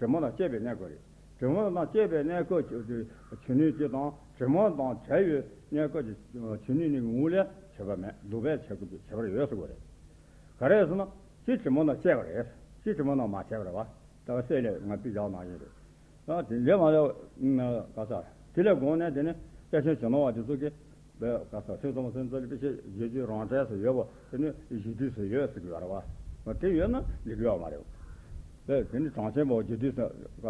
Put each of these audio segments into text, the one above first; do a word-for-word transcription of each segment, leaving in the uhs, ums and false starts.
དྲི་མ་དང་བཅས་པའི་གནས་སྐབས་རེད། དྲི་མ་དང་བཅས་པའི་གནས་སྐབས་ཀྱི་བྱེད་ནུས་དེ་དང་དྲི་མ་དང་བྲལ་བའི་གནས་སྐབས་ཀྱི་བྱེད་ནུས་ནི་ངོ་བོ་ལས་ཁྱད་པར་མེད། འདུ་བས་བྱེད་དགོས་པའི་ཁྱད་པར་ཡོད་ཟེར་བ་རེད། ག་རེ་ཟེར་ན་སྤྱིར་དྲི་མ་དང་བཅས་པ་རེད། སྤྱིར་དྲི་མ་དང་མ་བཅས་པ་རེད་བ། ད་ག་སྲས་ལས་ང་དཔེ་བཞག་ནང་བཞིན་རེད། ཨ་དེ་འདྲ་མ་ལ་ག་ས་དེ་ལས་དགོངས་ནས་དེ་ནི་དཔེ་ཆ་ཇི་སྣང་བ་དེ་ཚོ་གི་བས་ག་ས་ཐོས་བསམ་སེམས་ཚོར་དཔེ་ཆ་བརྗོད་རྒྱུ་རང་འགྲེལ་སུ་ཡོད་པ་དེ་ནི་རྗེས་ཟློས་སུ་ཡོད་ཟེར་གི་ཡོད་རེད་བ། དེ་ཡོད་ན་འགྲིག་གི་ཡོད་མ་རེད། བས་དེ་ནི་གྲངས་ཅན་པ་རྗེས་ཟློས་སུ་ག་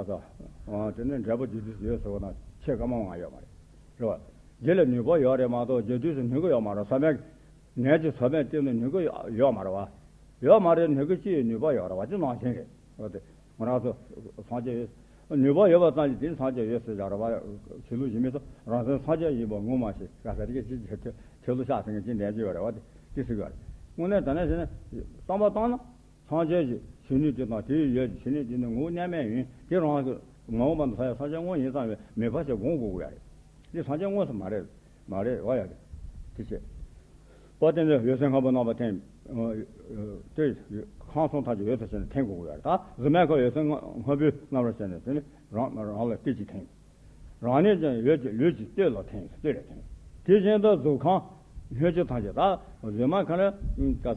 ས་དེ་ནི་འགྲེལ་པ་རྗེས་ཟློས་སུ་ཡོད་ཟེར་བ་དང་ཆེ་ག་མང་བ་ཡོད་མ་རེད། རེད་བ། རྗེས་ལ་ནུས་པ་ཡོད་རེད་མ་གཏོགས་རྗེས་ཟློས་སུ་ནུས་ཀྱི་ཡོད་མ་རེད། ས་མེད་ནད་ཀྱི་ཚོགས་པའི་སྟེང་དུ་ཉུང་གི་ཡོད་མ་རེད་བ། ཡོད་མ་རེད། ནུས་ཀྱི་ཅི་ཡི་ནུས་པ་ཡོད་རེད་བ། ཅི་ནང་བཞིན་རེད། འོ་དེ་ང་རང་ཚོ་སངས་རྒྱས་ཡོད། ནུས་པ་ཡོད་པ་ཙམ་གྱིས་དེ་ནི་སངས་རྒྱས་ཡོད་ཟེར་བཞག་རེད་བ། ཆོས་ལུགས་གཞན་མི་ཚོ་རང་སེམས་སངས་རྒྱས་ཡིན་པ་ངོ་མ་ཤེས་ག་ས་དེ་ག་ཅི་ཆོས་ལུགས་ཤག་ཟེར་མཁན་ཅི་འདྲ་ཅི་ཡོད་རེད་བ། དེ་ཅི་ཟེར་གི་ཡོད་རེད། དངོས་གནས་དྲང་གནས་བྱས་ན་བསམ་པ་བཏང་ན། སངས་རྒྱས་ཀྱི་བྱེད་ནུས་དེ་དང་དེའི་ཡོད་ཀྱི་བྱེད་ནུས་དེ་ནི་ངོ་བོ་རྣལ་མ་ཡིན། དེ་རང་གི་མ་འོངས་པ་དུ་ས་ཡ་སངས་རྒྱས་དངོས་ཡིན་བསམ་པའི་མོས་པ་ཞིག་སྒོམ་དགོས་ཀྱི་ཡོད་རེད། དེ་སངས་རྒྱས་དངོས་སུ་མ་རེད། མ་རེད་བ་ཡ་རེད། དེ་བྱས། པ་དེ་འདྲ་འོད་གསལ་སྔ་པོ་རྣམ་པར་ཐིམ། དེ་ཁམས་གསུམ་ཐམས་ཅད་འོད་དུ་བྱས་ནས་ཐིམ་དགོས་ཀྱི་ཡོད་རེད། ད་གཟུགས་མེད་ཁམས་འོད་གསལ་སྔ་པོའི་རྣམ་པར་བྱས་ནས་དེ་ནི་རང་རང་ལ་བལྟས་ཀྱིས་ཐིམ། རང་གནས་ཀྱང་ཡོད་ཀྱི་ལུས་ཀྱི་སྟོད་ལ་ཐིམ། སྟོད་ལ་ཐིམ། དེ་བཞིན་དུ་གཟུགས་ཁམས་སྣོད་བཅུད་ཐམས་ཅད། ད་གཟུགས་མེད་ཁམས་ལ་ག་ས་སྣོད་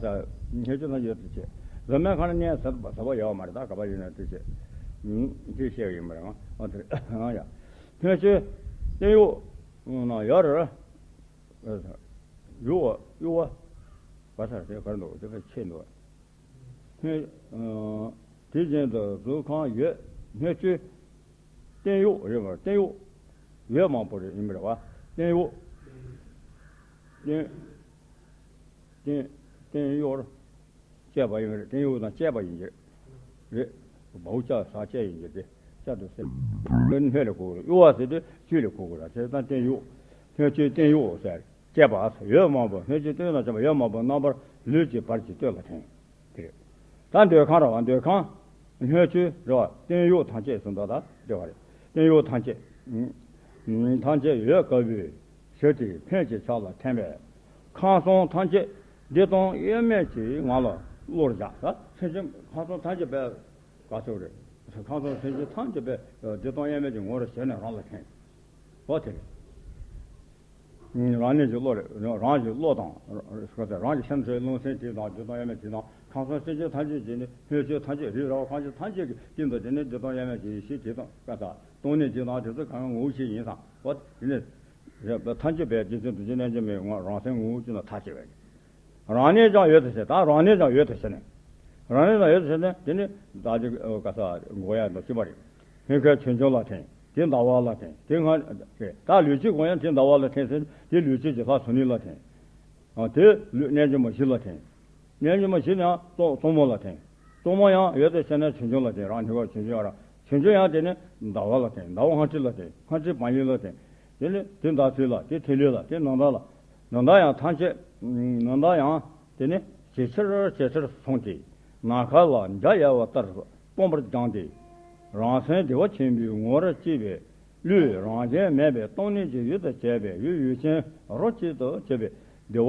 བཅུད་ཐམས་ཅད་ཡོད་དུ་བྱས། གཟུགས་མེད་ཁམས་ལ་གནས་ཟེར་བ་ཟེར་བ་ཡོད་མ་རེད། ད་ག་པར་ཡོད་ན་དེ་བྱས། དེ་བཤད་ཡོད་མ་རེད། ཨ་དེ་ཡ། སྣོད་བཅུད་སྟེང་གཡོགས་ན་ཡོད་རེད། གཡོ་བ་གཡོ་བ་ག་ས་དེ་གར་འདུག་དེ་ག་ཆེ་འདུག་སྣོད། དེ་བཞིན་དུ་གཟུགས་ཁམས་ཡོད། སྣོད་བཅུད་སྟེང་གཡོགས་རེད་བ། སྟེང་གཡོགས་ཡོད་མང་པོ་རེད། ཡིན་པ་རེད་བ། སྟེང་གཡོགས། སྟེང་སྟེང་སྟེང་གཡོགས་བཅས་པ་ཡིན་པ་རེད། སྟེང་གཡོགས་དང་བཅས་པ་ཡིན་གྱི་རེད། བའུ་ཅ་ས་བཅས་ཡིན་གྱི་རེད། ཅ་དུ་སེ་སྣོད་ལ་གོ་དགོས་རེད། གཡོ་བ་ཟེར་དུས་བཅུད་ལ་གོ་དགོས་རེད། བྱས་ཙང་སྟེང་གཡོགས། སྣོད་བཅུད་སྟེང་གཡོགས་ཟེར། བཅས་པ་ཡོད་མང་པོ། སྣོད་བཅུད་སྟེང་ན་བཅས་པ་ཡོད་མང་པོ་རྣམ་པར་ལུས་ཀྱི་བར་གྱི་སྟོད་ལ་ཐིམ། དེ་རེད། ད་འདོད་ཁམས་རེད་བ། འདོད་ཁམས་སྣོད་བཅུད་རེད་བ། སྟེང་གཡོགས་ཐམས་ཅད་ཟེར་འདུག་ད་འདོད་པ་རེད། སྟེང་གཡོགས་ཐམས་ཅད། ཐམས་ཅད་ཡོད་དཀའ་བའི་གཞི་དེ་ཕན་གྱི་ཆ་ལ་ཐིམ་པས། ཁམས་གསུམ་ཐམས་ཅད་བདེ་སྟོང་དབྱེར་མེད་ཀྱི་ངང་ལ་བློར་བཞག་ད་སེམས་ཅན་ཁམས་གསུམ་ཐམས་ཅད་པའི་ག་ཚོད་རེད། ཁམས་གསུམ་སེམས་ཅན་ཐམས་ཅད་པའི་བདེ་སྟོང་དབྱེར་མེད་ཀྱི་ངང་ལ་ཞེན་ནས་རང་ལ་ཐིམ། འོ་དེ་རེད། རང་ཉིད་ཀྱི་བློ་རེད། རང་གི་བློ་དང་། ག་ཚོད་རང་གི་སེམས་ཁྲོད་རླུང་སེམས་དེ་དང་བདེ་སྟོང་དབྱེར་མེད་དེ་དང་ཁམས་གསུམ་སེམས་ཅན་ཐམས་ཅད་ཀྱི་ནི་སྣོད་བཅུད་ཐམས་ཅད་རིགས་ར་བ་ཁམས་ཅན་ཐམས་ཅད་ཀྱི་སྟེང་དུ་དེ་ནི་བདེ་སྟོང་དབྱེར་མེད་ཀྱི་ཡེ་ཤེས་དེ་དང་ག་ས་སྟོང་ཉིད་ཀྱི་དང་དེ་ཚོ་གང་ངོ་བོ་ཞིག་ཡིན་ཙང་། འོ་དེ་ནི་རེད། ཐམས་ཅད་པའི་རྒྱུ་མཚན་དུ་བྱེད་རྣལ་འབྱོར་མའི་ངོ་རང་སེམས་ངོ་བོ་ཅན་ལ་ཐག་བཅད་པས། རང་ཉིད་ཀྱང་འོད་དུ་ཟེར། ད་རང་ཉིད་ཀྱང་འོད་དུ་ཟེར་ནས། རང་ཉིད་ཀྱང་འོད་དུ་ཟེར་ནས་དེ་ནི་ད་ཅིག་ག་ས་འགོག་ཡ་འདུག་ཅི་པ་རེད། སྔོན་ཁ་ཆོས་འབྱུང་ལ་ཐིམ། དེ་ཟླ་བ་ལ་ཐིམ། དེ་སྔ་རེད། ད་ལུས་ཀྱི་སྒོ་ཡང་དེ་ཟླ་བ་ལ་ཐིམ་ཟེར། དེ་ལུས་ཀྱི་རྗེས་ལྷ་སུ་ནི་ལ་ཐིམ། དེ་ལུས་རྣལ་འབྱོར་མ་བཞི་ལ་ཐིམ། རྣལ་འབྱོར་མ་བཞི་ནི་ཡང་གཙོ་གཙོ་མོ་ལ་ཐིམ། གཙོ་མོ་ཡང་འོད་དུ་ཟེར་ནས་ཆོས་འབྱུང་ལ་ཐིམ། རང་ཉིད་ཀྱི་ཆོས་འབྱུང་ཡང་ར། ཆོས་འབྱུང་ཡང་དེ་ནི་ཟླ་བ་ལ་ཐིམ། ཟླ་བ་སྔ་ཕྱི་ལ་ཐིམ། སྔ་ཕྱི་བག་ཡོད་ལ་ཐིམ། དེ་ནི་དེ་ཟླ་ཚེས་ལ། དེ་ཐིམ་ལུས་ལ། དེ་ནམ་ཟླ་ལ། ནམ་ཟླ་ཡང་ཐམས་ཅད་ནམ་ཟླ་ཡང་དེ་ནི་ཇེ་ཆེར་ཇེ་ཆེར་སོང་སྟེ་ནམ་མཁའ་ལ་འཇའ་ཡལ་བ་ལྟར་སྟོང་པར་སྦྱངས་ཏེ། རང་སེམས་བདེ་བ་ཆེན་པོའི་ངོ་བོར་སྐྱེས་པའི་ཀླུ་རང་རྒྱལ་མེད་པའི་སྟོང་ཉིད་ཀྱི་ཡུལ་དུ་བྱས་པའི་ཡུལ་ཡུལ་ཅན་རོ་གཅིག་ཏུ་གྱུར་པའི་བདེ་བ།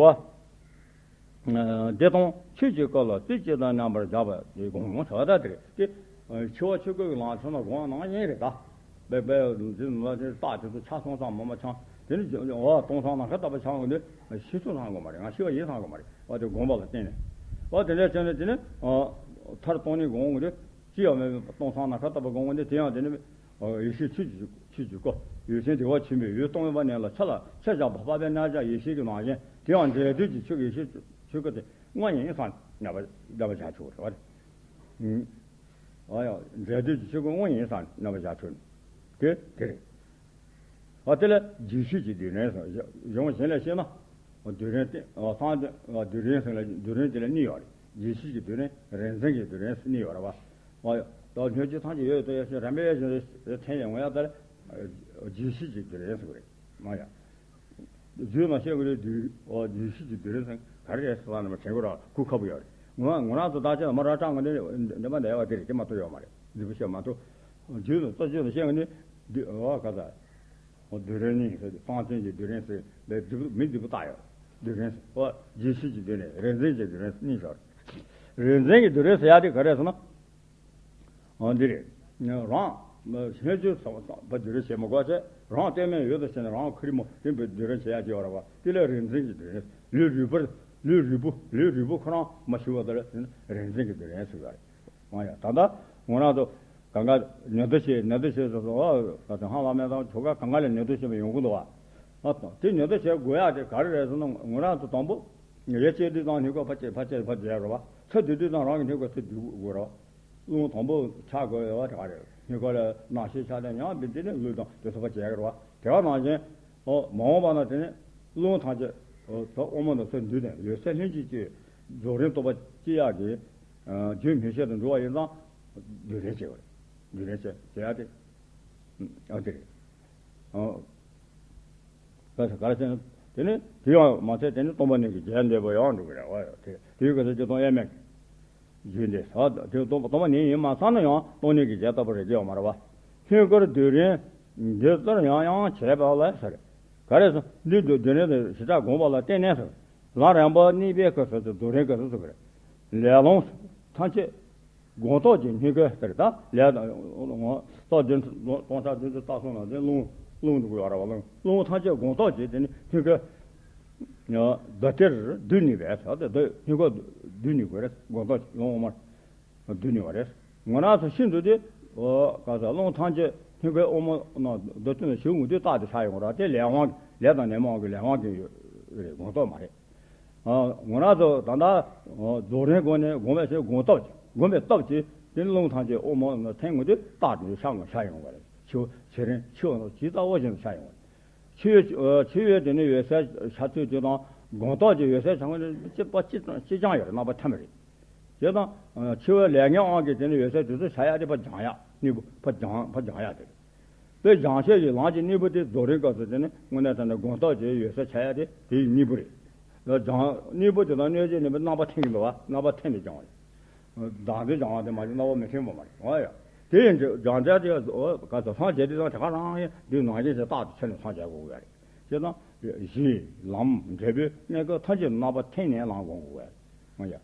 བདེ་སྟོང་ཆོས་ཀྱི་སྐུ་ལ་རྩེ་གཅིག་ཏུ་མཉམ་པར་བཞག་པ་དེ་སྒོམ་ངོ་ཚ་བ་ད་དེ་རེད། དེ་འཆི་བ་ཆོས་སྐུ་གི་ལམ་ཕྱོགས་ན་སྒོམ་ནང་བཞིན་རེད་ད། བེ་བེ་འདི་ནི་ལ་དེ་རྟགས་དེ་ཚོ་ཆ་སོང་ཙང་མ་མ་ཆང་། དེ་ནི་འོ་སྟོང་སང་ནམ་མཁའ་ལྟ་བུ་ཆགས་འོང་དུས་ཤི་ཚུལ་སང་དགོས་མ་རེད། ང་ཤི་བ་ཡིན་སང་དགོས་མ་རེད། འོ་དེ་སྒོམ་པ་ལ་བརྟེན་ནས། འོ་དེ་འདྲ་བྱས་ནས་དེ་ནི་མཐར་སྟོང་ཉིད་སྒོམ་འོང་དུས་ཅི་ཡང་མེད་པའི་སྟོང་སང་ནམ་མཁའ་ལྟ་བུ་སྒོམ་འོང་དུས་དེ་ཡང་དེ་ནི་ཡེ་ཤེས་ཆོས་ཀྱི་ཆོས་ཀྱི་སྐུ། ཡེ་ཤེས་བདེ་བ་ཆེན་པོའི་འོད་སྟོང་པ་ནས་ལ་ཆ་ལ་ཆ་བཞག་པ་འཕགས་པའི་རྣལ་འབྱོར་ཡེ་ཤེས་ཀྱི་ནང་བཞིན་དེ་ཡང་འབྲས་དུས་ཀྱི་ཆོས་ཡེ་ཤེས་ཆོས་སྐུ་དེ་དངོས་ཉིད་ཡིན་སང་རྣམ་པར་རྣམ་པར་བཞག་ཆོག་རེད་བ། ཨ་ཡང་འབྲས་དུས་ཀྱི་ཆོས་སྐུ་དངོས་ཡིན་སང་རྣམ་པར་བཞག་ཆོག་དེ་དེ་རེད། ཨ་དེ་ལ་རྗེས་ཤུལ་གྱི་སྡུག་བསྔལ་སོགས་གཞུང་གཞན་ལས་བཤད་ན། སྡུག་བསྔལ་ཏེ་སངས་རྒྱས་སྡུག་བསྔལ་ཟེར་ལ་སྡུག་བསྔལ་དེ་ལ་གཉིས་ཡོད་རེད། རྗེས་ཤུལ་གྱི་སྡུག་བསྔལ་རིག་འཛིན་གྱི་སྡུག་བསྔལ་གཉིས་ཡོད་རེད་བ། ཨ་ཡ་ད་སྣོད་བཅུད་ཐམས་ཅད་ཡོད་དོ་ཡ་ཤེས་རམ་པའི་ཡ་ཤེས་ཐན་ཡ་ངོ་ཡ་ད་རྗེས་ཤུལ་གྱི་སྡུག་བསྔལ་ཟེར་གི་རེད། མ་ཡ། རྗེས་ན་བཤད་གི་རེད་དུས་ཨ་རྗེས་ཤུལ་གྱི་སྡུག་བསྔལ་ཟེར་ག་རེ་རེད་ཟེར་ལ་ནི་མ་དྲན་གི་ར་གུ་ཁ་བུ་ཡ་རེད། ངོ་ངོ་རང་ཚོ་བདག་ཅག་ལ་མ་ར་སྐྲག་གི་འདི་འདི་མ་འདས་བ་དེ་རེད། དེ་མ་གཏོགས་ཡོད་མ་རེད། འདི་བུ་བཤད་མ་གཏོགས་རྗེས་ན་རྩ་རྗེས་ན་བཤད་གི་ནི་འདི་ཨ་ག་ད། སྡུག་བསྔལ་གཉིས་ཟེར་ཏེ་སངས་རྒྱས་ཀྱི་སྡུག་བསྔལ་ཟེར་ལས་སྡུག་མི་སྡུག་པོ་བཏགས་ཡོད། སྡུག་བསྔལ་ཟེར་བ་རྗེས་ཤུལ་གྱི་སྡུག་བསྔལ་རིག་འཛིན་གྱི་སྡུག་བསྔལ་གཉིས་ཡོད། རིག་འཛིན་གྱི་སྡུག་བསྔལ་ཟེར་ཡ་དེ་ག་རེ་ཟེར་ན། འོ་འདི་རེད། རང་སྨན་བཅོས་བཟང་བ་བསྡུ་རུབ་བྱེད་མི་དགོས་ཚེ་རང་ལྟོས་མེད་ཡོད་དུ་བྱས་ནས་རང་ཁུར་མོ་དེ་འབུད་བསྡུ་རུབ་བྱེད་ཡ་ཅིག་ཡོད་རེད་བ། དེ་ལས་རིག་འཛིན་གྱི་སྡུད་རུབ། ལུས་རིལ་པོར་ལུས་རིལ་པོ་ལུས་རིལ་པོ་ཁོ་རང་མ་ཞུ་བ་དེ་ལ་རིག་འཛིན་གྱི་སྡུད་རུབ་ཟེར་བ་རེད། ཨང་ཡ། ད་ལྟ་ང་རང་ཚོ་གང་ག་ནད་དུ་ཤེས་ནད་དུ་ཤེས་སོ་སོ་ཨ་ད་ཚོ་ཧང་ལ་མེད་དང་ཆོ་ག་གང་ག་ལས་ནད་དུ་ཤེས་པ་ཡོང་གི་འདུག་བ། ཨ་དང་དེ་ནད་དུ་ཤེས་དགོས་ཡ་དེ་ག་རེ་རེད་ཟེར་ན་ང་རང་ཚོ་དང་པོ་ཡ་བྱེད་དུས་དང་སྙིང་ག་ཕར་བྱེད་ཕར་བྱེད་ཕར་བྱེད་རོ་བ། ཚུར་སྡུད་དུས་དང་རང་གི་སྙིང་ག་ཚུར་སྡུད་དགོས་རོ། རླུང་དང་པོ་ཆགས་དགོས་ཡོད་བ་དེ་ག་རེད། སྙིང་ག་ལ་ནང་ཤེས་ཆགས་དེ་ཡང་འདི་འདི་ནི་ལུས་དང་དེ་ཚོ་ཕར་བྱེད་རོ་བ། དེ་ག་ནང་བཞིན་ཨོ་མ་འོངས་པ་ན་དེ་ནི་རླུང་ཐམས་ཅད་ཨོ་ད་དབང་མོ་དང་ཚུར་འདུས་ནས་ཡོད་ཚད་ལྷན་ཅིག་སྐྱེས། རྫོགས་རིམ་རྟོགས་པ་སྐྱེ་ཡག་གི་རྒྱུན་མི་ཆད་དུ་འགྲོ་བ་ཡིན་ཙང་སྡུད་རུབ་བྱེད་པ་རེད། སྡུད་རུབ་བྱེད་བྱེད་ཡག་དེ་ཨ་དེ་རེད། ཨོ། ག་ས་ག་རེ་ཟེར་ན། དེ་ནི་དེ་ཡང་མ་ཚད་དེ་ནི་སྟོང་པ་ཉིད་ཀྱི་རྒྱས་འདེབས་པ་ཡང་འགྲོ་གི་རེད་བ། དེ་དེའི་སྐབས་སུ་སྤྱིར་བཏང་དབྱེར་མེད་ཀྱི་རྒྱུད་འདི་ས་དེ་སྟོང་པ་སྟོང་པ་ཉིད་ཡིན་མ་ཚང་ན་ཡང་སྟོང་ཉིད་ཀྱི་རྒྱས་བཏབ་པ་རེད་ཀྱི་ཡོད་མ་རེད་བ། སྙིང་གར་སྡུད་རུབ་འདི་ལྟར་ཡང་ཡང་བྱས་པ་ལ་ཟེར། ག་རེ་ཟེར་འདི་སྡུད་སྡུད་རུབ་དེ་ཞེ་དྲག་དགོངས་པ་ལ་བརྟེན་ནས་ཟེར། ལམ་རིམ་པ་གཉིས་པའི་སྐབས་སུ་རྫོགས་རིམ་སྐབས་སུ་ཟེར། ལས་རླུང་ཐམས་ཅད་སྒོང་རྟོགས་ཀྱི་སྙིང་ག་ཟེར། ད་ལས་དང་རྟོག་བདུན་སྟོང་ཕྲག་བདུན་ཅུ་རྩ་གསུམ་ལ་དེ་རླུང་རླུང་འདུག་ཡོད་རེད་བ། རླུང་རླུང་ཐམས་ཅད་སྒོང་རྟོགས་ཀྱི་དེ་ནི་སྙིང་ག་བདུད་རྩིར་སྡུད་ནུས་པས་ཟེར། དེ་སྙིང་ག་སྡུད་ནུས་པ་རེད། སྒོང་རྟོགས་ཀྱི་རླུང་དབང་མར་སྡུད་ནུས་པ་རེད། ང་རང་ཚོ་ཤིན་ཏུ་དེ་ག་ས་རླུང་ཐམས་ཅད་སྙིང་གའི་དབང་མོ་ནང་བདུད་རྩི་ནང་ཞུགས་འོང་དུས་རྟག་ཏུ་ཤར་ཡོང་ར། དེ་ལས་དབང་ལས་དང་ནད་མ་དབང་གི་ལས་དབང་གི་རེད། སྒོང་རྟོགས་མ་རེད། ང་རང་ཚོ་ད་ལྟ་རྫོགས་རིམ་སྒོམ་ནས་སྒོམ་པའི་ཕྱིར་སྒོམ་སྟོབས་ཀྱིས་སྒོམ་པའི་སྟོབས་ཀྱིས་དེ་རླུང་ཐམས་ཅད་དབང་མོ་ནང་འཐེན་ངོ་དུས་རྟག་ཏུ་ཤར་ངོ་ཤར་ཡོང་བ་རེད། ཆུ་བྱེ་རིམ་ཆུ་ཇི་ལྟ་བ་བཞིན་དུ་ཤར་ཡོང་བ་རེད། ཆུ་ཆུ་ཡོད་དེ་ནི་འོད་གསལ་ཤར་ཚུལ་དེ་དང་སྒོམ་སྟོབས་ཀྱི་འོད་གསལ་ཤར་ངོ་ནི་གཅིག་པ་གཅིག་གཅིག་རྐྱང་ཡོད་རེད། རྣམ་པ་ཐིམ་པ་རེད། དེ་དང་ཆུ་བོའི་ལས་ངན་དབང་གིས་དེ་ནི་འོད་གསལ་དེ་ཚོ་ཤར་ཡག་དེ་ཕར་སྦྱང་ཡག་གཉིས་པོ་ཕར་སྦྱང་ཕར་སྦྱང་ཡག་དེ་རེད། དཔེ་སྦྱང་བྱེད་ཀྱི་ལམ་གྱི་གཉིས་པོ་དེ་རྫོགས་རིམ་སྐབས་སུ་དེ་ནི་དངོས་གནས་དྲང་གནས་སྒོམ་སྟོབས་ཀྱི་འོད་གསལ་འཆར་ཡག་དེ་དེའི་གཉིས་པོ་རེད། ལ་སྦྱང་གཉིས་པོ་དེ་དང་གནོད་བྱེད་གཉིས་པོ་རྣམ་པ་ཐིམ་གྱི་འདུག་བ། རྣམ་པ་ཐིམ་ནས་སྦྱང་བ་རེད། བདག་འཛིན་སྦྱང་བ་དེ་མ་གཏོགས་རྣམ་པ་མི་ཐིམ་པ་མ་རེད། འོ་ཡ། དེ་ཡིན་དུས་སྦྱང་བྱ་དེ་ག་ཚོད་སངས་རྒྱས་དེ་དང་དེ་ག་རང་ཡིན་དུས་ནང་བཞིན་བྱས་རྟག་ཏུ་ཆེ་ནས་སངས་རྒྱས་དགོས་ཀྱི་རེད། དེ་དང་གཞི་ལམ་འབྲས་བུའི་གནས་སྐབས་ཐམས་ཅད་རྣམ་པ་ཐིམ་ནས་ལམ་སྒོམ་དགོས་ཀྱི་རེད། འོ་ཡ།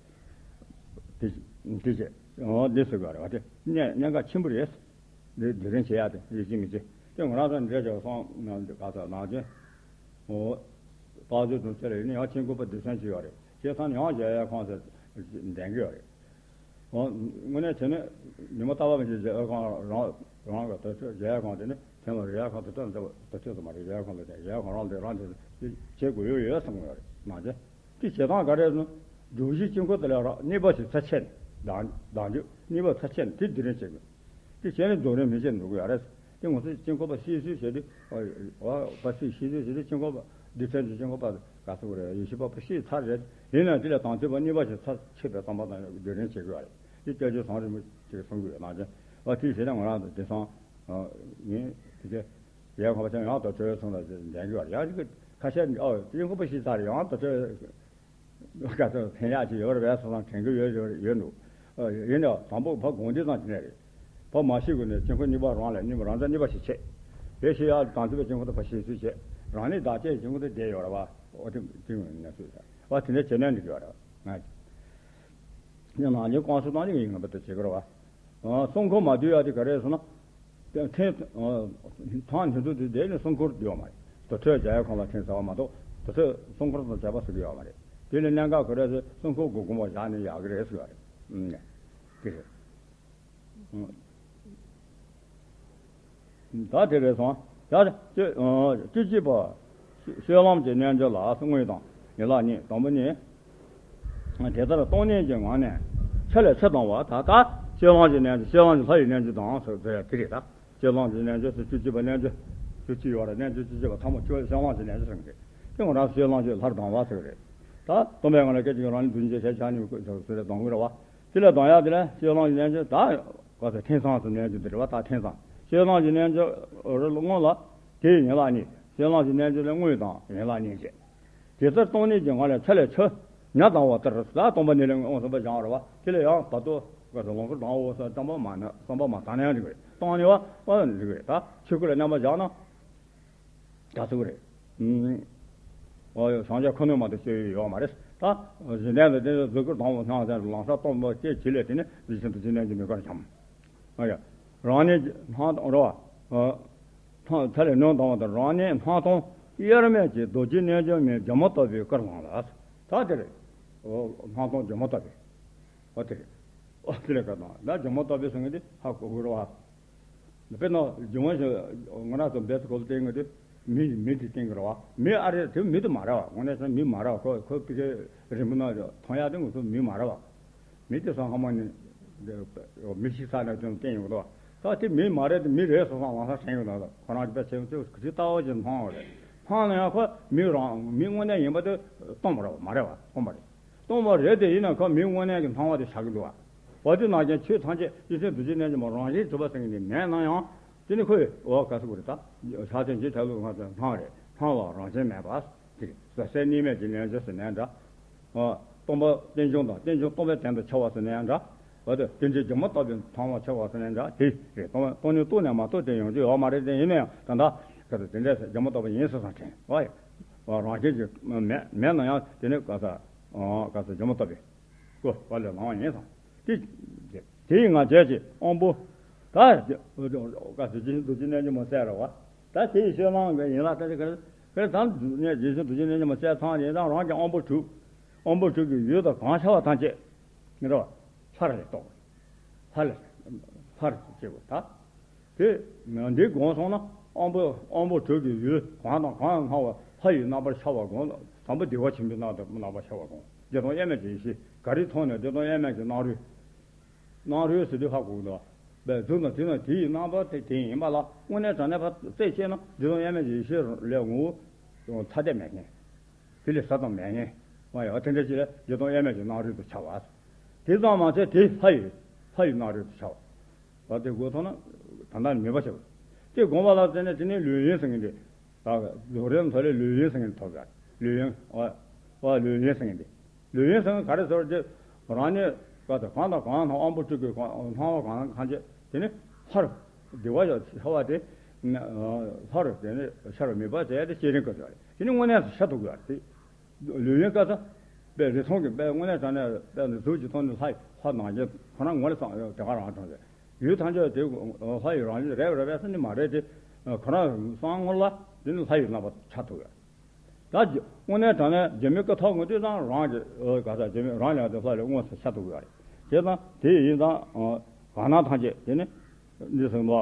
དེ་དེ་བྱས་འོ་འདི་ཟེར་དགོས་རེད་བ། དེ་གནད་གནད་འགག་ཆེན་པོ་རེད། འདི་འདི་རིང་བྱེད་ཡག་དེ་ཡིད་ཀྱི་མི་བྱེད་དེ་ང་རང་ཚོ་འདྲེ་བྱ་སོང་ན་ག་ཚོད་ནང་ཆེན། འོ། སྟག་གཟིག་དུང་ཆེ་ལ་ཡིན་ན་ཡང་ཆེན་ཁུག་པ་སྡེ་ཚན་ཅིག་ཡོད་རེད། བྱས་ཙང་ཡང་གཞལ་ཡས་ཁང་ཟེར་འདོན་གྱི་ཡོད་རེད། འོ། དངོས་གནས་བྱས་ན་ཉི་མ་རྟག་པར་བཞིན་གཞལ་ཡས་ཁང་རང་རང་གི་དུར་ཁྲོད་གཞལ་ཡས་ཁང་དེ་ནི་ཐེངས་ལ་གཞལ་ཡས་ཁང་དུར་ཁྲོད་འདི་དུར་ཁྲོད་དུ་མ་རེད། གཞལ་ཡས་ཁང་ལ་བསྡད་གཞལ་ཡས་ཁང་རང་དེ་རང་དེ་བྱེད་དགོས་ཡོད་ཡོད་བསམ་གྱི་ཡོད་རེད་ནང་ཆེན། དེ་བྱེད་སྟངས་ག་རེ་ཟེར་ན། སྒྲུབ་གཞི་དཀྱིལ་འཁོར་དེ་ལ་རག་གཉིས་པ་ཞིག་ཚར་ཆད་ནས་ལྡང་ལྡང་རྒྱུ་གཉིས་པ་ཚར་ཆད་ནས་དེ་སྡུད་རིམ་བྱེད་དགོས། དེ་བྱས་ནས་རྫོགས་རིམ་མི་བྱེད་འགྲོ་གི་ཡོད་རེད། དེ་ང་ཚོས་དཀྱིལ་འཁོར་པ་ཤེས་ཚུལ་བྱས་དུས་ཨ་པ་ཤེས་ཤེས་ཚུལ་བྱས་དུས་དཀྱིལ་འཁོར་པ་སྡེ་ཚན་གྱི་དཀྱིལ་འཁོར་པ་ག་ཚོད་རེད། ཡེ་ཤེས་པ་པ་ཤེས་ཚར་རེད། ཡིན་ནའང་དེ་ལ་དང་ཐོས་པ་གཉིས་པ་ཞིག་ཚར་ཆད་པའི་བསམ་པ་དང་སྡུད་རིམ་བྱེད་དགོས་ཡོད་རེད། དེ་སྐྱབས་རྗེ་ཟམ་རིང་པོ་ཞིག་གསུང་གི་ཡོད་ནང་བཞིན་ཨ་དེ་བྱས་ན་ང་རང་ཚོ་དེང་སང་ངས་དེ་གའི་ཡལ་ག་པ་ཆེན་ཡང་དུར་ཁྲོད་ཚང་ལ་འདོན་གི་ཡོད་རེད། ཡང་ཅིག་ཁ་ཤས་ཨ་དཀྱིལ་འཁོར་པ་ཤེས་ཚར་རེད། ཡང་དུར་ཁྲོད། ག་ཚོད་ཐེན་ཡག་ཅིག་ཡོད་རེད་པས་སོ་སོ་དྲན་གྱི་ཡོད་ཡོད་ཡོད་འདུག་ཡིན་ཡང་དང་པོ་ཕ་དགོངས་འདི་ཙམ་ཅི་ནས་རེད། ཕ་མ་ཤི་གོང་ནས་དཀྱིལ་འཁོར་གཉིས་པ་རང་ལ་གཉིས་པ་རང་མཚན་གཉིས་པ་ཞིག་བྱེད། དེ་ཤི་ཡག་དང་ཐོས་པའི་དཀྱིལ་འཁོར་དུ་ཕ་ཤི་ཚུལ་བྱེད། རང་ནི་བདག་ཅེས་དཀྱིལ་འཁོར་དུ་བསྡད་ཡོད་རེད་པ། འོ་དེ་དེ་ངོས་ནས་སུས་ཟེར་བ་དེ་འདྲ་བྱེད་ན་འགྲིག་གི་ཡོད་རེད་པ། ང་ཡང་ནང་ལས་ཀོང་སུ་བཏང་ནས་ཡིན་ངེས་པར་དུ་བྱེད་དགོས་རེད་པ། གསུང་འཁོར་མ་བསྡུས་ཡག་དེ་ག་རེ་རེད་ཟེར་ན། ཐེངས་ཐང་ཉིན་དུ་དུས་དེ་ནི་གསུང་འཁོར་བསྡུས་ཡོད་མ་རེད། དུར་ཁྲོད་གཞལ་ཡས་ཁང་ལ་ཐེངས་ཟེར་བ་མ་གཏོགས་དུར་ཁྲོད་གསུང་འཁོར་དང་བཅས་པ་ཟེར་གྱི་ཡོད་མ་རེད། དེ་ལས་གནད་འགག་ག་རེ་རེད་ཟེར་གསུང་འཁོར་དགུ་དགོངས་པ་བཞག་ནས་ཡག་གི་རེད་ཟེར་བ་རེད། ཨང་། དེ་རེད། ད་དེ་རེད་སོང་། ཡ། བཅུ་བཅུ་གཅིག་པ། སྤྱོད་ལམ་གྱི་རྣལ་འབྱོར་ལ་དངོས་དང་ཡན་ལག་གཉིས། དང་པོ་ནི། དེ་ལྟར་སྟོང་ཉིད་ཀྱི་ངང་ནས་ཆུ་ལས་ཆུ་ལྡང་བ། ད་ལྟ་སྤྱོད་ལམ་གྱི་རྣལ་འབྱོར་སྤྱོད་ལམ་གྱི་ལྷ་ཡི་རྣལ་འབྱོར་དང་ཟེར་དེ་རེད་ད། སྤྱོད་ལམ་གྱི་རྣལ་འབྱོར་ཟེར་བཅུ་གཅིག་པ་རྣལ་འབྱོར། བཅུ་གཅིག་ཡོད་རེད། རྣལ་འབྱོར་བཅུ་གཅིག་པ་ཐ་མ་སྤྱོད་ལམ་གྱི་རྣལ་འབྱོར་ཟེར་གྱི་རེད། དེ་ང་རང་སྤྱོད་ལམ་གྱི་ལྷར་ལྡང་བ་ཟེར་གྱི་རེད། ད་སྟོང་པའི་ངང་ལ་སྐད་ཅིག་རང་ལས་རྡུལ་ཕྲན་ཆ་ཆ་ནི་ཟེར་ལྡང་གི་རེད་བ། དེ་ལས་ལྡང་ཡག་དེ་ལ་སྤྱོད་ལམ་གྱི་རྣལ་འབྱོར་ད་ག་ཚོད་ཐེངས་གསུམ་གྱི་རྣལ་འབྱོར་དེ་རེད་བ། ད་ཐེངས་གསུམ་སྤྱོད་ལམ་གྱི་རྣལ་འབྱོར་རེད་སྔོན་ལ་དེའི་ཡན་ལག་གཉིས། སྤྱོད་ལམ་གྱི་རྣལ་འབྱོར་ལས་དངོས་དང་ཡན་ལག་གཉིས་བྱས། དེ་ལྟར་སྟོང་ཉིད་ཀྱི་ངང་ལས་ཆུ་ལས་ཆུ་ཉ་ལྡང་བ་ལྟར་ལ་སྟོང་པ་ཉིད་ལས་དངོས་སུ་བཞག་རེད་བ། དེ་ལས་ཡང་ད་ལྟོ་ག་ཚོད་ལོངས་སྐུ་ལྡང་བ་བསམ་པ་མ་ན་བསམ་པ་མ་བཏང་ན་ཡང་འགྲིག་གི་རེད། བཏང་ནས་བ་བ་འགྲིག་གི་རེད། ད་ཆོས་སྐུ་ལ་མནན་པ་བཞག་ན། ག་ཚོད་རེད། ཨོ་ཡོད་སངས་རྒྱས་ཁོ་ནས་མ་གཏོགས་སྤྱོད་ཡུལ་ཡོད་མ་རེད། ད་གཞི་རྟེན་དུ་དེ་གཟུགས་སྐུ་དང་པོ་སྣང་ཟེར་ལམ་སང་སྟོང་པ་སྐྱེ་གྱིས་ལས་དེ་ནས་གཟི་བྱིན་དུ་གཟི་ལེན་གྱི་མི་དགར་འཁྱམས། ཨོ་ཡ། རང་ཉིད་ཀྱི་སྣང་སྟོང་རེད་བ། ཐ་ལས་ནོན་དང་བ་དང་རང་ཉིད་སྣང་སྟོང་དབྱེར་མེད་ཀྱི་རྡོ་རྗེ་རྣལ་འབྱོར་མའི་རྒྱལ་མོ་ལྟ་བུའི་སྐུར་བསླངས་ལ། ད་དེ་རེད། སྣང་སྟོང་རྒྱལ་མོ་ལྟ་བུའི། འོ་དེ་རེད། འོ་དེ་ལས་ཀ་དང་ད་རྒྱལ་མོ་ལྟ་བུའི་ཟེར་མཁན་དེ་ཧ་གོ་དགོས་རེད་བ། དཔེར་ན་རྒྱུ་མ་ཞིག་ང་རང་ཚོ་འབད་ཚུལ་གོ་ལ་བསྟན་གི་དུས་མི་མི་དེ་བསྟན་གི་རེད་བ། མི་ཨ་རེ་དེ་མི་དེ་མ་རེད་བ། དངོས་གནས་སོང་མི་མ་རེད་བ། ཁོ་ཁོ་ཕི་ཁའི་རིང་པོ་ན་མཐོང་ཡག་དེ་ང་ཚོ་མི་མ་རེད་བ། མི་དེ་སང་ཧ་མ་ནི་མི་ཤི་ས་ནས་དོན་བསྟན་ཡོང་གི་འདུག་བ། ད་དེ་མི་མ་རེད་དེ་མི་རེད་སོང་ཙང་ལམ་སང་དྲན་ཡོང་གི་འདུག་ཁོ་རང་གི་དཔེ་ཆེན་པོ་ཅིག་གི་ལྟ་བ་ཅིག་མཐོང་བ་རེད། མཐོང་ན་ཡང་ཁོ་མི་རང་མི་དངོས་གནས་ཡིན་པ་དེ་སྟོང་པ་རེད་བ། མ་རེད་བ། སྟོང་པ་རེད། སྟོང་པ་རེད་དེ་ཡིན་ན་ཁོ་མི་དངོས་གནས་ཀྱི་སྣང་བ་དེ་ཆགས་ཀྱི་འདུག་བ། འོ་དེ་ནང་བཞིན་ཆོས་ཐམས་ཅད་རྗེ་བཙུན་རྡོ་རྗེ་རྣལ་འབྱོར་མ་རང་བཞིན་གྲུབ་པ་ཟེར་མཁན་དེ་མེད་ན་ཡང་། དེ་ནི་ཁོས་འོ་ག་ཟེར་དགོས་རེད། ད་ཕྱག་ཆེན་ཇི་ཐལ་ལུགས་ང་ཚོ་སྣང་རེད། སྣང་བ་རང་བཞིན་མེད་པ། དེ་རེད། ཟབ་གསལ་གཉིས་མེད་ཀྱི་རྣལ་འབྱོར་ཟེར་ནའང་འདྲ། འོ་སྟོང་པ་རྟེན་འབྱུང་དང་རྟེན་འབྱུང་སྟོང་པའི་དོན་དུ་འཆར་བ་ཟེར་ནའང་འདྲ། འོ་དེ་རྟེན་འབྱུང་སྒྱུ་མ་ལྟ་བུའི་མཐོང་བ་འཆར་བ་ཟེར་ནའང་འདྲ། དེ་རེད། སྟོང་པ་སྟོང་ཉིད་རྟོགས་ནས་མ་རྟོགས་དེ་ཡོང་རྒྱུ་ཡོད་མ་རེད། དེ་ཡིན་ན་ཡང་ད་ལྟ་ག་ཚོད་དེ་འདྲས་སྒྱུ་མ་ལྟ་བུ་ཡིན་ཟེར་སང་དྲན། འོ་ཡ། འོ་རང་བཞིན་གྱིས་མེད་མེད་ན་ཡང་དེ་ནི་ག་ས་འོ་ག་ས་སྒྱུ་མ་ལྟ་བུའི་སྐུ་བ་ལས་ལངས་པ་ཡིན་ཙང་། དེ་དེ་ཡི་ང་རྒྱལ་གྱི་དབང་པོ། ད་ག་ཟེར་རྗེ་བཙུན་རྡོ་རྗེ་རྣལ་འབྱོར་མ་གསལ་རེད་བ། ད་དེ་ཡི་ཤེས་ལང་གི་ཡིན་ལ་ད་དེ་ག་ག་དང་ནས་རྗེ་བཙུན་རྡོ་རྗེ་རྣལ་འབྱོར་མ་གསལ་ཚང་ཡིན་ཙང་རང་གི་དབང་པོ་དྲུག་དབང་པོ་དྲུག་གི་ཡུལ་དང་གང་ཤར་བ་ཐམས་ཅད་ནི་རེད་བ། ལྷར་རེ་རྟོགས། ལྷ་ལ་ལྷར་བྱེད་དགོས་ད། དེ་འདི་སྒོམ་སོང་ན་དབང་པོ་དབང་པོ་དྲུག་གི་ཡུལ་གང་དང་གང་སྣང་བ་ལྷ་ཡི་རྣམ་པར་ཤར་བ་སྒོམ། དང་པོ་བདེ་བ་ཆེན་པོའི་རྣམ་པར་ཤར་བ་སྒོམ། བདེ་སྟོང་དབྱེར་མེད་ཀྱི་ཡེ་ཤེས་ག་རེ་མཐོང་ནས་བདེ་སྟོང་དབྱེར་མེད་ཀྱི་སྣང་རུས། སྣང་རུས་ཟེར་དུས་ཧ་གོ་གི་འདུག་བས་གཟུགས་དང་དེ་དང་དེ་ཡི་རྣམ་པ་དེ་དེ་ཡིན་པ་ལ་དངོས་གནས་དྲང་གནས་ཕར་རྩད་བཅད་ན་བདེ་སྟོང་དབྱེར་མེད་ཀྱི་ཡེ་ཤེས་ལས་ངོ་བོ་ཐ་དད་མེད་མཁན། དེ་ལས་ཟབ་དང་མེད་མཁན། མ་ཡང་དེ་འདྲ་ཅིག་ལ་བདེ་སྟོང་དབྱེར་མེད་ཀྱི་སྣང་རུས་སུ་འཆར་བ། དེ་ཙམ་མ་ཟད་དེ་ལྷ་ཡི་ལྷ་ཡི་སྣང་རུས་སུ་འཆར་བ། བ་དེ་དགོས་ཐོག་ན་ད་ལྟ་ནི་མེད་པ་བྱེད་པ། དེ་སྒོམ་པ་ལ་བརྟེན་ནས་དེ་ནས་ལུས་ཡུན་ཟེར་མཁན་དེ། ད་ལོ་རེའི་མཐོ་ལས་ལུས་ཡུན་ཟེར་མཁན་ཐོབ་ཡ། ལུས་ཡུན་ཨ། ཨ་ལུས་ཡུན་ཟེར་མཁན་དེ། ལུས་ཡུན་ཟེར་མཁན་ག་རེ་ཟེར་དེ། རང་ཉིད་ག་ཚོད་གང་དང་གང་སྣང་དབང་པོ་དྲུག་གི་སྣང་བ་གང་ཐམས་ཅད་དེ་ནི་ལྷར་བདེ་བ་ཡང་འཆར་བ་དེ། ལྷར་དེ་ནི་ཤར་བ་མེད་པ་དེ་དེ་ཤེས་རིག་གི་ཟེར་བ་རེད། དེ་ནི་དངོས་གནས་སུ་ཤར་ཐུབ་དགོས་པ་རེད། ལུས་ཡུན་སྐབས་སུ་དཔེ་རེ་ཟུང་གི་དཔེ་དངོས་གནས་དྲང་གནས་དཔེ་ནི་གཟུགས་ཀྱི་སྟེང་ནས་ལྷ་ཡི་ལྷ་ནང་བཞིན་ཁོ་རང་ངོ་ལ་སོང་དེ་ག་རང་དྲང་རེད། ཡུལ་ཐམས་ཅད་དེ་ལྷ་ཡི་རང་བཞིན་རེད་རེད་པས་སུ་ནི་མ་རེད་དེ། ཁོ་རང་སང་ངོ་ལ་དེ་ནི་ལྷ་ཡི་རྣམ་པ་འཆར་ཐུབ་ཡོད། ད་དངོས་གནས་དྲང་གནས་རྒྱུ་མེད་སྐུ་ཐོག་ངོ་དུས་ཙང་རང་གི་ག་ས་རྒྱུ་མེད་རང་ལས་དེ་ལྷ་ལས་དངོས་སུ་འཆར་ཐུབ་ཡོད་རེད། དེ་དང་དེ་ཡིན་ཙང་གང་སྣང་ཐམས་ཅད་དེ་ནི་འདི་གསུངས་པ།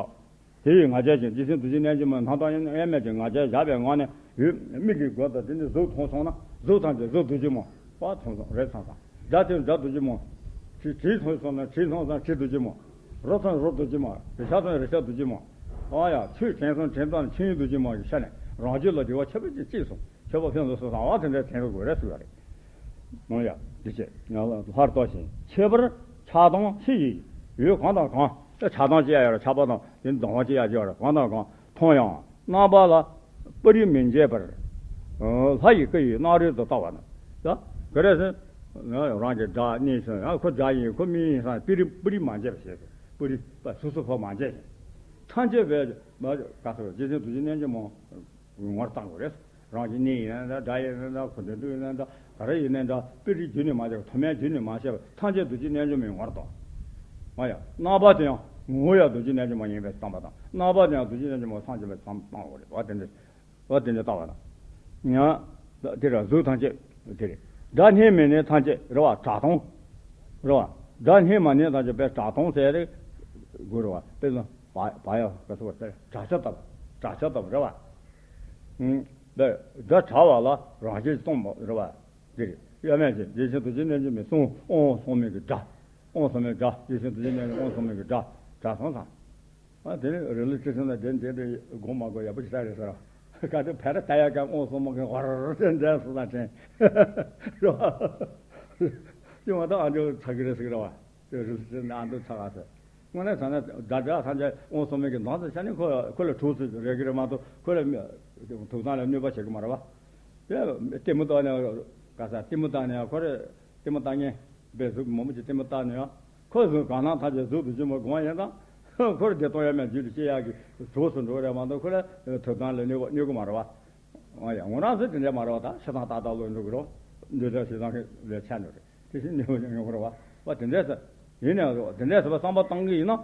དེ་ཡི་ང་རྒྱལ་ཅན་རྗེ་བཙུན་རྡོ་རྗེ་རྣལ་འབྱོར་མའི་སྣང་སྟོང་དབྱེར་མེད་ཀྱི་ང་རྒྱལ་བཞག་པའི་ངང་ནས་ཡུལ་མིག་གི་སྒོ་དང་དེ་ནི་གཟུགས་མཐོང་སོང་ན་གཟུགས་ཐམས་ཅད་གཟུགས་རྡོ་རྗེ་མོ་པ་མཐོང་སོང་རེད་ཚང་ཚང་། སྒྲ་དེ་སྒྲ་རྡོ་རྗེ་མོ། དྲི་དྲི་མཐོང་སོང་ན་དྲི་མཐོང་སོང་དྲི་རྡོ་རྗེ་མོ། རོ་མཐོང་རོ་རྡོ་རྗེ་མོ། རེག་བྱ་མཐོང་རེག་བྱ་རྡོ་རྗེ་མོ། ཨ་ཡ་ཆོས་དྲན་སོང་དྲན་སྟངས་ཆོས་ཉིད་རྡོ་རྗེ་མོ་ཡི་ཤ་ནས་རང་རྒྱུད་ལ་བདེ་བ་ཁྱད་པར་ཅན་སྐྱེས་སོང་། ཁྱད་པར་ཕན་ཚུན་སོ་སོ་ཨ་དེ་འདྲའི་དྲན་རུ་དགོས་རེད་ཟེར་བ་རེད། ཨ་ཡ་འདི་བྱས་ལྷར་རྟོགས་ཤིང་ཁྱད་པར་ཆགས་སྡང་ཕྱི་ཡི་ཡུལ་གང་དང་གང་དེ་ཆགས་སྡང་སྐྱེ་ཡ་ཡོད་རེད། ཆགས་པ་དང་དེ་སྡང་བ་སྐྱེ་ཡ་ཡོད་རེད། གང་དང་གང་མཐོང་ཡང་རྣམ་པ་ལ་སྤུ་རིས་མི་འབྱེད་པར། ལྷ་ཡི་སྐུ་ཡི་སྣང་རུས་སུ་ལྟ་བ་ན། ད་ག་རེ་ཟེར། རང་གི་དགྲ་གནས་སོང་ཡང་ཁོ་དགྲ་ཡིན་ཁོ་མི་ཡིན་སང་སྤུ་རིས་སྤུ་རིས་མ་འབྱེད་པ་བྱེད་དགོས། སྤུ་རིས་པ་སོ་སོ་ཕོ་མ་འབྱེད་ཅིང་། ཐམས་ཅད་པའི་མ་ག་ཚོད་རྗེ་བཙུན་རྡོ་རྗེ་རྣལ་འབྱོར་མ་ངོར་བཏང་དགོས་རེད། རང་གི་གནས་ཡིན་ན་འདྲ་དགྲ་ཡིན་ན་འདྲ་ཁོ་འདྲ་འདུག་ཡིན་ན་འདྲ་ག་རེ་ཡིན་ན་འདྲ་སྤུ་རིས་རྒྱུན་ནས་མ་འབྱེད་མཐོ་དམན་རྒྱུན་ནས་མ་བཤད་པ་ཐམས་ཅད་རྡོ་རྗེ་རྣལ་འབྱོར་མའི་ངོར་བཏང་། ཨ་ཡ་རྣམ་པ་དེ་ཡང་ངོ་བོ་ཡང་རྡོ་རྗེ་རྣལ་འབྱོར་མ་ཡིན་པས་བཏང་བ་དང་རྣམ་པ་དེ་ཡང་རྡོ་རྗེ་རྣལ་འབྱོར་མ་སངས་རྒྱས་པས་བཏང་བཏང་བ་རེད་བ། དེ་འདྲ། བ་དེ་འདྲ་ལྟ་བ་དང་། ཡང་དེ་ར་གཟུགས་ཐམས་ཅད་དེ་རེད། སྒྲ་སྙན་མི་སྙན་ཐམས་ཅད་རེད་བ། གྲགས་སྟོང་། རེད་བ། སྒྲ་སྙན་མ་སྙན་ཐམས་ཅད་པའི་གྲགས་སྟོང་ཟེར་རེད། དགོས་རེད་བ། དཔེར་ན་བ་བ་ཡ་ག་ཚོད་བ་ཟེར་གྲགས་ཆ་ལྟ་བུ། གྲགས་ཆ་ལྟ་བུ་རེད་བ། ཨུམ། སྒྲ་གྲགས་པ་ལ་རང་བཞིན་སྟོང་པ་རེད་བ། དེ་རེད། དབྱེར་མེད་ཅིང་རྗེ་བཙུན་རྡོ་རྗེ་རྣལ་འབྱོར་མའི་གསུང་དབང་སངས་མི་གི་སྒྲ། དབང་སངས་མི་སྒྲ། རྗེ་བཙུན་རྡོ་རྗེ་རྣལ་འབྱོར་དབང་སངས་མི་གི་སྒྲ། གྲགས་སོང་ཙང་། ཨ་དེ་ནི་རི་ལུ་ཅི་སོང་ན་དེ་འདྲ་དེ་དགོངས་མ་དགོས་ཡག་པོ་ཞིག་རེད་ཟེར། ག་དེ་བེ་ར་ད་ཡ་ག་དབང་སངས་མི་གི་ཝར་དེ་འདྲ་སོང་ན་དྲན། རེད་བ། ཅི་མ་གཏོགས་ཨ་འདྲ་ཚ་གི་རེད་ཟེར་གི་རེད་བ། དེ་རི་ལུ་ཅི་ན་ཨ་འདྲ་ཚ་ག་ཟེར། དངོས་གནས་ཚ་ན་སྒྲ་སྒྲ་ཐམས་ཅད་དབང་སངས་མི་གི་ནང་དུ་ཤར་ནས་ཁོ་ཁོ་ལ་གྲོགས་སུ་རེག་གི་རེད་མ་གཏོགས་ཁོ་ལ་ཐུགས་དམ་ལ་གནོད་པ་བྱེད་གི་མ་རེད་བ། དེ་ལྟད་མོ་ལྟ་ནས་ག་ས་ལྟད་མོ་ལྟ་ནས་ཁོ་རེ་ལྟད་མོ་ལྟ་མཁན་པའི་གཟུགས་མང་པོ་ཅིག་ལྟད་མོ་ལྟ་ནས་ཡང་ཁོ་གཟུགས་གང་སྣང་ཐམས་ཅད་གཟུགས་སུ་འགྱུར་མ་དགོངས་ཡིན་ཙང་ཁོ་རེ་བདེ་སྟོང་དབྱེར་མེད་རྒྱུད་དུ་སྐྱེ་ཡག་གི་གྲོགས་སུ་འགྲོ་རེད་མ་གཏོགས་ཁོ་ལ་ཐུགས་དམ་ལ་གནོད་གནོད་གི་མ་རེད་བ། ཨ་ཡ་ངོ་རང་ཚོ་དེ་འདྲ་མ་རེད་བ། ད་ཞེ་སྡང་ཏག་ཏག་ལོག་འགྲོ་གི་རེད། འདོད་ཆགས་ཞེ་སྡང་གི་ལས་ཆགས་འགྲོ་རེད། དེ་བཞིན་གནོད་པ་ཡོང་གི་རེད་བ། བ་དེ་འདྲས་ཟེར། ཡིན་ནའང་རེད་བ། དེ་འདྲས་ཟེར་བ་བསམ་པ་བཏང་གི་ཡིན་ན།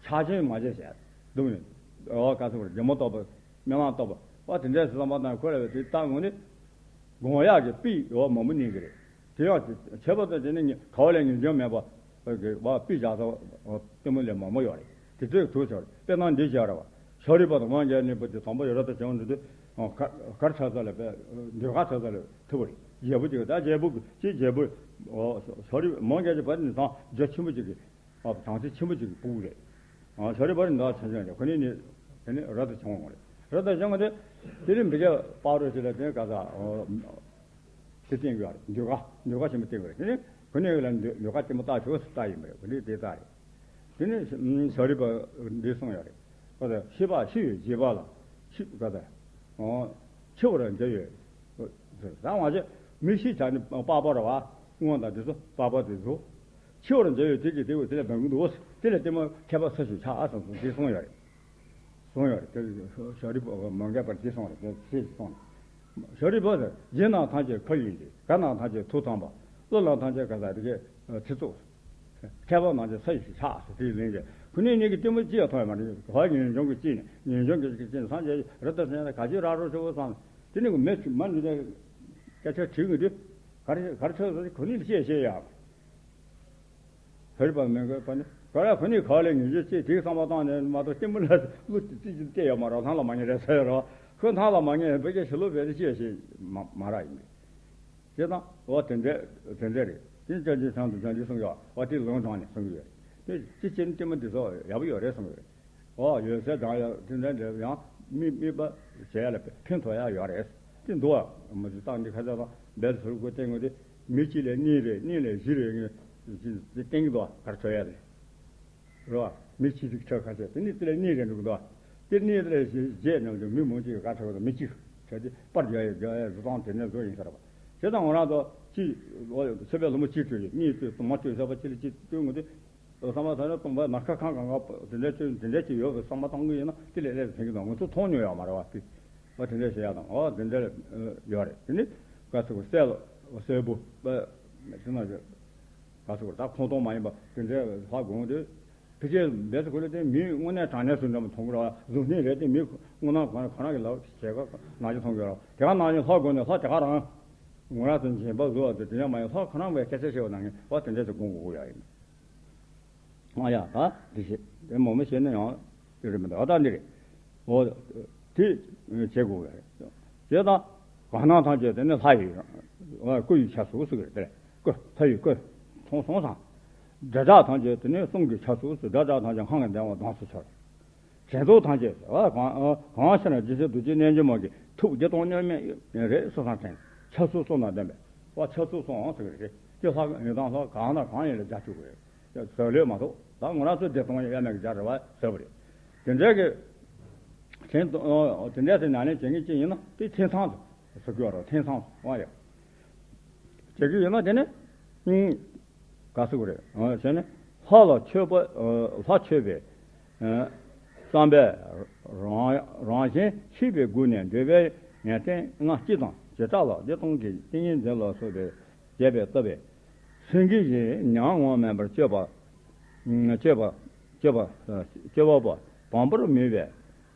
ཆགས་ཞེན་མ་བྱེད་ཟེར། སྡུག་ནི། འོ་ག་ཚོད་རེད། སྒྱུ་མ་ལྟ་བུ། སྨོན་ལམ་ལྟ་བུ། འོ་དེ་འདྲའི་བསམ་པ་དང་ཁོ་ར་བའི་དེ་ལྟ་ངོ་ནི། དགོངས་ཡག་གི་དཔེ་འོ་མང་པོ་ཉན་གི་རེད། དེ་ཡང་བྱས་པ་དང་དེ་ནི་ག་བ་ལས་ངེས་འབྱུང་མེད་པ། བ་དཔེ་བཞག་ས་གཏི་མུག་ལས་མང་པོ་ཡོད་རེད། དེ་ཚོའི་དུས་ཚོད་རེད། དཔེར་ན་འདི་བཞག་ར་བ། ཤཱ་རིའི་བུ་དང་མོའུ་འགལ་གཉིས་པོ་དེ་དང་པོ་ཡོད་ར་ད་བྱུང་འདུག་དུས། གར་གར་ཆགས་ས་ལ་བས་འདོད་ཁ་ཆགས་ས་ལ་ཐུབ་པ་རེད། རྒྱལ་པོ་ཅིག་ད་རྒྱལ་པོ་ཅིག་རྒྱལ་པོ། ཤཱ་རིའི་མོའུ་འགལ་གྱི་བར་ནི་དང་རྒྱ་ཆེན་པོ་ཅིག་གི། ཨ་བྲམ་ཟེ་ཆེན་པོ་ཅིག་གི་བུ་རེད། ཨ་ཤཱ་རིའི་བུ་རེད། ད་ཆ་ཆ་རེད། ཁོ་ནི་ནི་དེ་ནི་རབ་ཏུ་བྱུང་བ་རེད། རབ་ཏུ་བྱུང་བ་དེ། དེ་ནི་མི་སྐྱ་ཕ་རོལ་ཕྱིན་ལ་དེ་ག་ས། དེ་བསྟན་དགོས་རེད། འདོད་ཁ་འདོད་ཁ་ཆེན་པོ་བསྟན་དགོས་རེད། དེ་ནི་ཁོ་ནི་ལ་འདོད་འདོད་ཁ་ཆེན་པོ་བཏགས་ཆོག་ཟེར་བཏགས་ཡིན་པ་རེད། ཁོ་ནི་དེ་ལྟ་རེད། དེ་ནི་ཤཱ་རིའི་བུ་འདི་གསུངས་ཡོད་རེད། ག་ས་ཤེས་པ་ཤེས་པའི་རྗེས་དཔག་ལ་ཤེས་ག་ས། འཆི་བར་འགྱུར་བའི། ད་མ་བྱས་མི་ཤི་བྱ་ནི་པགས་པ་ར་བ། སྔོ་དང་དེ་ཚོ་པགས་པ་དེ་ཚོ། འཆི་བར་འགྱུར་བའི་དུས་ཀྱི་དེ་བས་དེ་ལས་འབད་གི་འདུག་དེ་ལས་གཏི་མུག་ཁྱད་པར་ས་ཞིག་ཆགས་ཨ་སོང་སོང་དེ་གསུངས་ཡོད་རེད། གསུངས་ཡོད་རེད། དེ་ཤཱ་རིའི་བུ་མོའུ་འགལ་བར་དེ་གསུངས་རེད། དེ་ཤེས་གསུངས་རེད། ཤཱ་རིའི་བུ་ཟེར། ཡིད་རྣམས་ཐམས་ཅད་ཁུར་ཡིན་ཏེ། གར་རྣམས་ཐམས་ཅད་ཐུགས་དམ་པ། བློ་རྣམས་ཐམས་ཅད་ག་ས་དེ་གའི་ཚིག་རྩུབ། ཁྱད་པར་མ་བྱས་ས་ཞིག་ཆགས་སོ། དེའི་ལན་རེད། ཁོ་ནས་ཉིད་ཀྱི་གཏི་མུག་ཅི་ཡང་མཐོང་ཡང་མ་རེད། ག་ངེས་འབྱུང་གི་ཅི་ནས་ངེས་འབྱུང་གི་ཅི་ནས་སངས་རྒྱས་རི་དྭགས་ཟེར་ན་ག་ཅི་རག་རོགས་ཆོག་གོ་བསམ། དེ་ནས་མི་མ་འདི་འདྲ་སྐད་ཆ་དྲིས་ངེས་དུས། ག་རེ་ག་རེ་ཆོག་ཟེར། ཁོ་ནས་བཤད་བཤད་ཡག་ཤཱ་རིའི་བུ་མོའུ་འགལ་བ་ནི་ག་རེ། ཁོ་ནས་ག་ལས་ངེས་འབྱུང་ཅི་དེ་བསམ་པ་བཏང་ནས་མ་གཏོགས་གཏི་མུག་ལ་བློ་ཅི་ཅི་བལྟས་ཡོད་མ་རེད། ཐང་ལ་མ་ཉེ་རེད་ཟེར་རོ། ཁོས་ཐང་ལ་མ་ཉེ་བོད་སྐད་ཞི་ལུ་བས་དེ་བཤད་བཤད་མ་མ་རག་ཡིན་པས། བྱས་ཙང་འོ་དེ་འདྲ་དེ་འདྲ་རེད། དེ་ནི་བཅོམ་ལྡན་འཆང་དུ་བྱོན་ཏེ་གསུངས་ཡོད། འོ་དེ་ལུང་དྲངས་ནས་གསུངས་ཡོད། དེ་ཅི་བྱས་ནས་གཏི་མུག་འདི་ཚོ་ཡག་པོ་ཡོད་རེད་གསུངས་ཡོད། འོ་ཡོད་ཚད་དང་ཡང་དེ་འདྲ་འདྲ་ཡང་མི་དམིགས་པ་བྱས་ལ་ཕན་ཐོགས་ཡག་ཡོད་རེད། དེ་འདུག་བ་མ་གཞི་སྟངས་འདི་ཁ་ཚ་དང་བེད་སོར་གོ་བསྟན་དགོས་ཏེ། མི་གཅིག་ལས་གཉིས་རེད། གཉིས་ལས་བཞི་རེད། ངས་དེ་བསྟན་གྱི་འདུག་བ། གར་ཆོག་ཡག་རེད། རེད་བ། མི་གཅིག་གཅིག་ཁྲག་ཁ་ཤས་དེ་ནི་དེ་ལས་གཉིས་རེ་འགྲོ་གི་འདུག་དེ་གཉིས་དེ་ལས་བཞི་བརྒྱད་ནང་དུ་མི་མང་གཅིག་ག་ཁྲག་དང་མི་གཅིག་ཁྲག་དེ་པར་རྒྱག་ཡས་རྒྱག་ཡས་བཟོ་སྟངས་དེ་ནས་བཟོ་ཡིན་ས་རེད་བ། བྱས་ཙང་ང་རང་ཚོ་གཅིག་ལོ་ཆོས་པའི་ལོ་མོ་གཅིག་སྤྲོད་ཡས་གཉིས་སྤྲོད་སྟོང་མ་སྤྲོད་ས་པ་གཅིག་ལ་གཅིག་སྤྲོད་ངོ་དེ། བསམ་པ་ཐ་ན་སྟོང་པ་ན་ཁ་ཁང་གང་ག་དེ་འདྲ་སྤྲོད་དེ་འདྲ་གཅིག་ཡོད་པའི་བསམ་པ་བཏང་གི་ཡིན་ན་དེ་ལས་ལས་ཟིན་གི་འདུག་ང་ཚོ་མཐོང་མྱོང་ཡོད་མ་རེད་བ། དེ་བ་དེ་འདྲ་བྱེད་ཡག་དང་འོ་དེ་འདྲ་ཡོད་རེད། དེ་ནི་ག་ཚོད་གསལ་ལོ་གསལ་པོ་པ་དེ་ན་ག་ཚོད་ད་ཁོང་སྟོང་མ་ཡིན་པ་དེ་འདྲ་ལྷག་དགོངས་དེ། ཕལ་ཆེར་འབད་ས་གོ་ལ་དེ་མི་དངོས་གནས་དྲང་གནས་སུ་འདྲ་མ་མཐོང་གི་ར། གཟུགས་བརྙན་རེད་དེ་མི་དངོས་གནས་ག་རང་གི་ལག་བྱེད་ག་ནང་བཞིན་མཐོང་གི་ར། དེ་ག་ནང་བཞིན་ལྷ་དགོན་ནས་ལྷ་དེ་ག་རང་ངོ་ར་ཚོ་འཇིམ་པ་བཟོ་བ་དེ་དེ་ནས་མ་ཡིན་ལྷ་ག་རང་བའི་སྐད་ཆ་བཤད་པ་ནང་བཞིན་བ་དེ་འདྲས་སུ་དགོངས་དགོས་ཡ་ཡིན། ཨ་ཡ་ད་འདི་བྱེད་དེ་མོ་མི་བྱེད་ན་ཡང་དེ་རེད་མི་འདུག་ཨ་ད་འདི་རེད། འོ་དེ་བྱེད་དགོས་ཡ་རེད། བྱས་ད་གང་སྣང་ཐམས་ཅད་དེ་ནི་ལྷ་ཡི་སྐུ་ཡི་ཆ་སོགས་སུ་རེད་དེ་རེད། སྐུ་ལྷ་ཡི་སྐུ་མཐོང་སོང་ཙང་། སྒྲ་གྲགས་ཐམས་ཅད་དེ་ནི་གསུང་གི་ཆ་སོགས་སུ་སྒྲ་གྲགས་ཐམས་ཅད་གང་གིས་འདས་པ་གདངས་སུ་གྱུར། དྲན་རྟོག་ཐམས་ཅད་གང་ཕྱིར་ན་རྗེ་བཙུན་རྡོ་རྗེ་རྣལ་འབྱོར་མ་གི་ཐུགས་བདེ་སྟོང་མཉམ་མེད་རེད་སོ་སང་དྲན། ཆ་སོགས་གསུམ་དང་ལྡན་པས་བ་ཆ་སོགས་གསུམ་ཟེར་གི་རེད། དེ་ལྷ་ཡི་དང་ལྷ་གང་དང་གང་ཡིན་ལ་སྦྱར་ཆོག་གི་རེད། ཟབ་ལོས་མ་གཏོགས་ད་ང་རང་ཚོ་བདེ་སྟོང་དབྱེར་མེད་ཀྱི་སྦྱར་རེད་བ་ཟབ་རེད། དེ་འདྲའི་གི་དྲན་དེ་འདྲའི་ཚེ་ནང་ལེན་བྱེད་མཁན་ཅིག་ཡིན་ན་དེ་ཐེམ་ཚང་དུ་ཟེར་གི་ཡོད་རེད། ཐེམ་ཚང་དུ་བ་ཡ། བྱེད་ཀྱི་ཡོད་ན་དེ་ནི། ག་ཟེར་དགོས་རེད། ཨ་བྱས་ནས་ལྷ་ལ་མཆོད་པ། ཨ་ལྷ་མཆོད་པའི་ཨ་བསམ་པས་རང་རང་གཞན་གཤེགས་པའི་སྒོ་ནས་འདོད་པའི་ཡོན་ཏན་ལྔ་སྤྱི་དང་བྱེ་བྲག་ལ་བདེ་སྟོང་གི་ཏིང་ངེ་འཛིན་ལ་སོགས་པའི་རྒྱས་པའི་བཏབ་པས་སེང་གེ་བཞིན་ཉམས་ངོ་མེད་པར་སྤྱོད་པ། སྤྱོད་པ། སྤྱོད་པ། སྤྱོད་པ་པོ་དང་པོར་མོས་པས།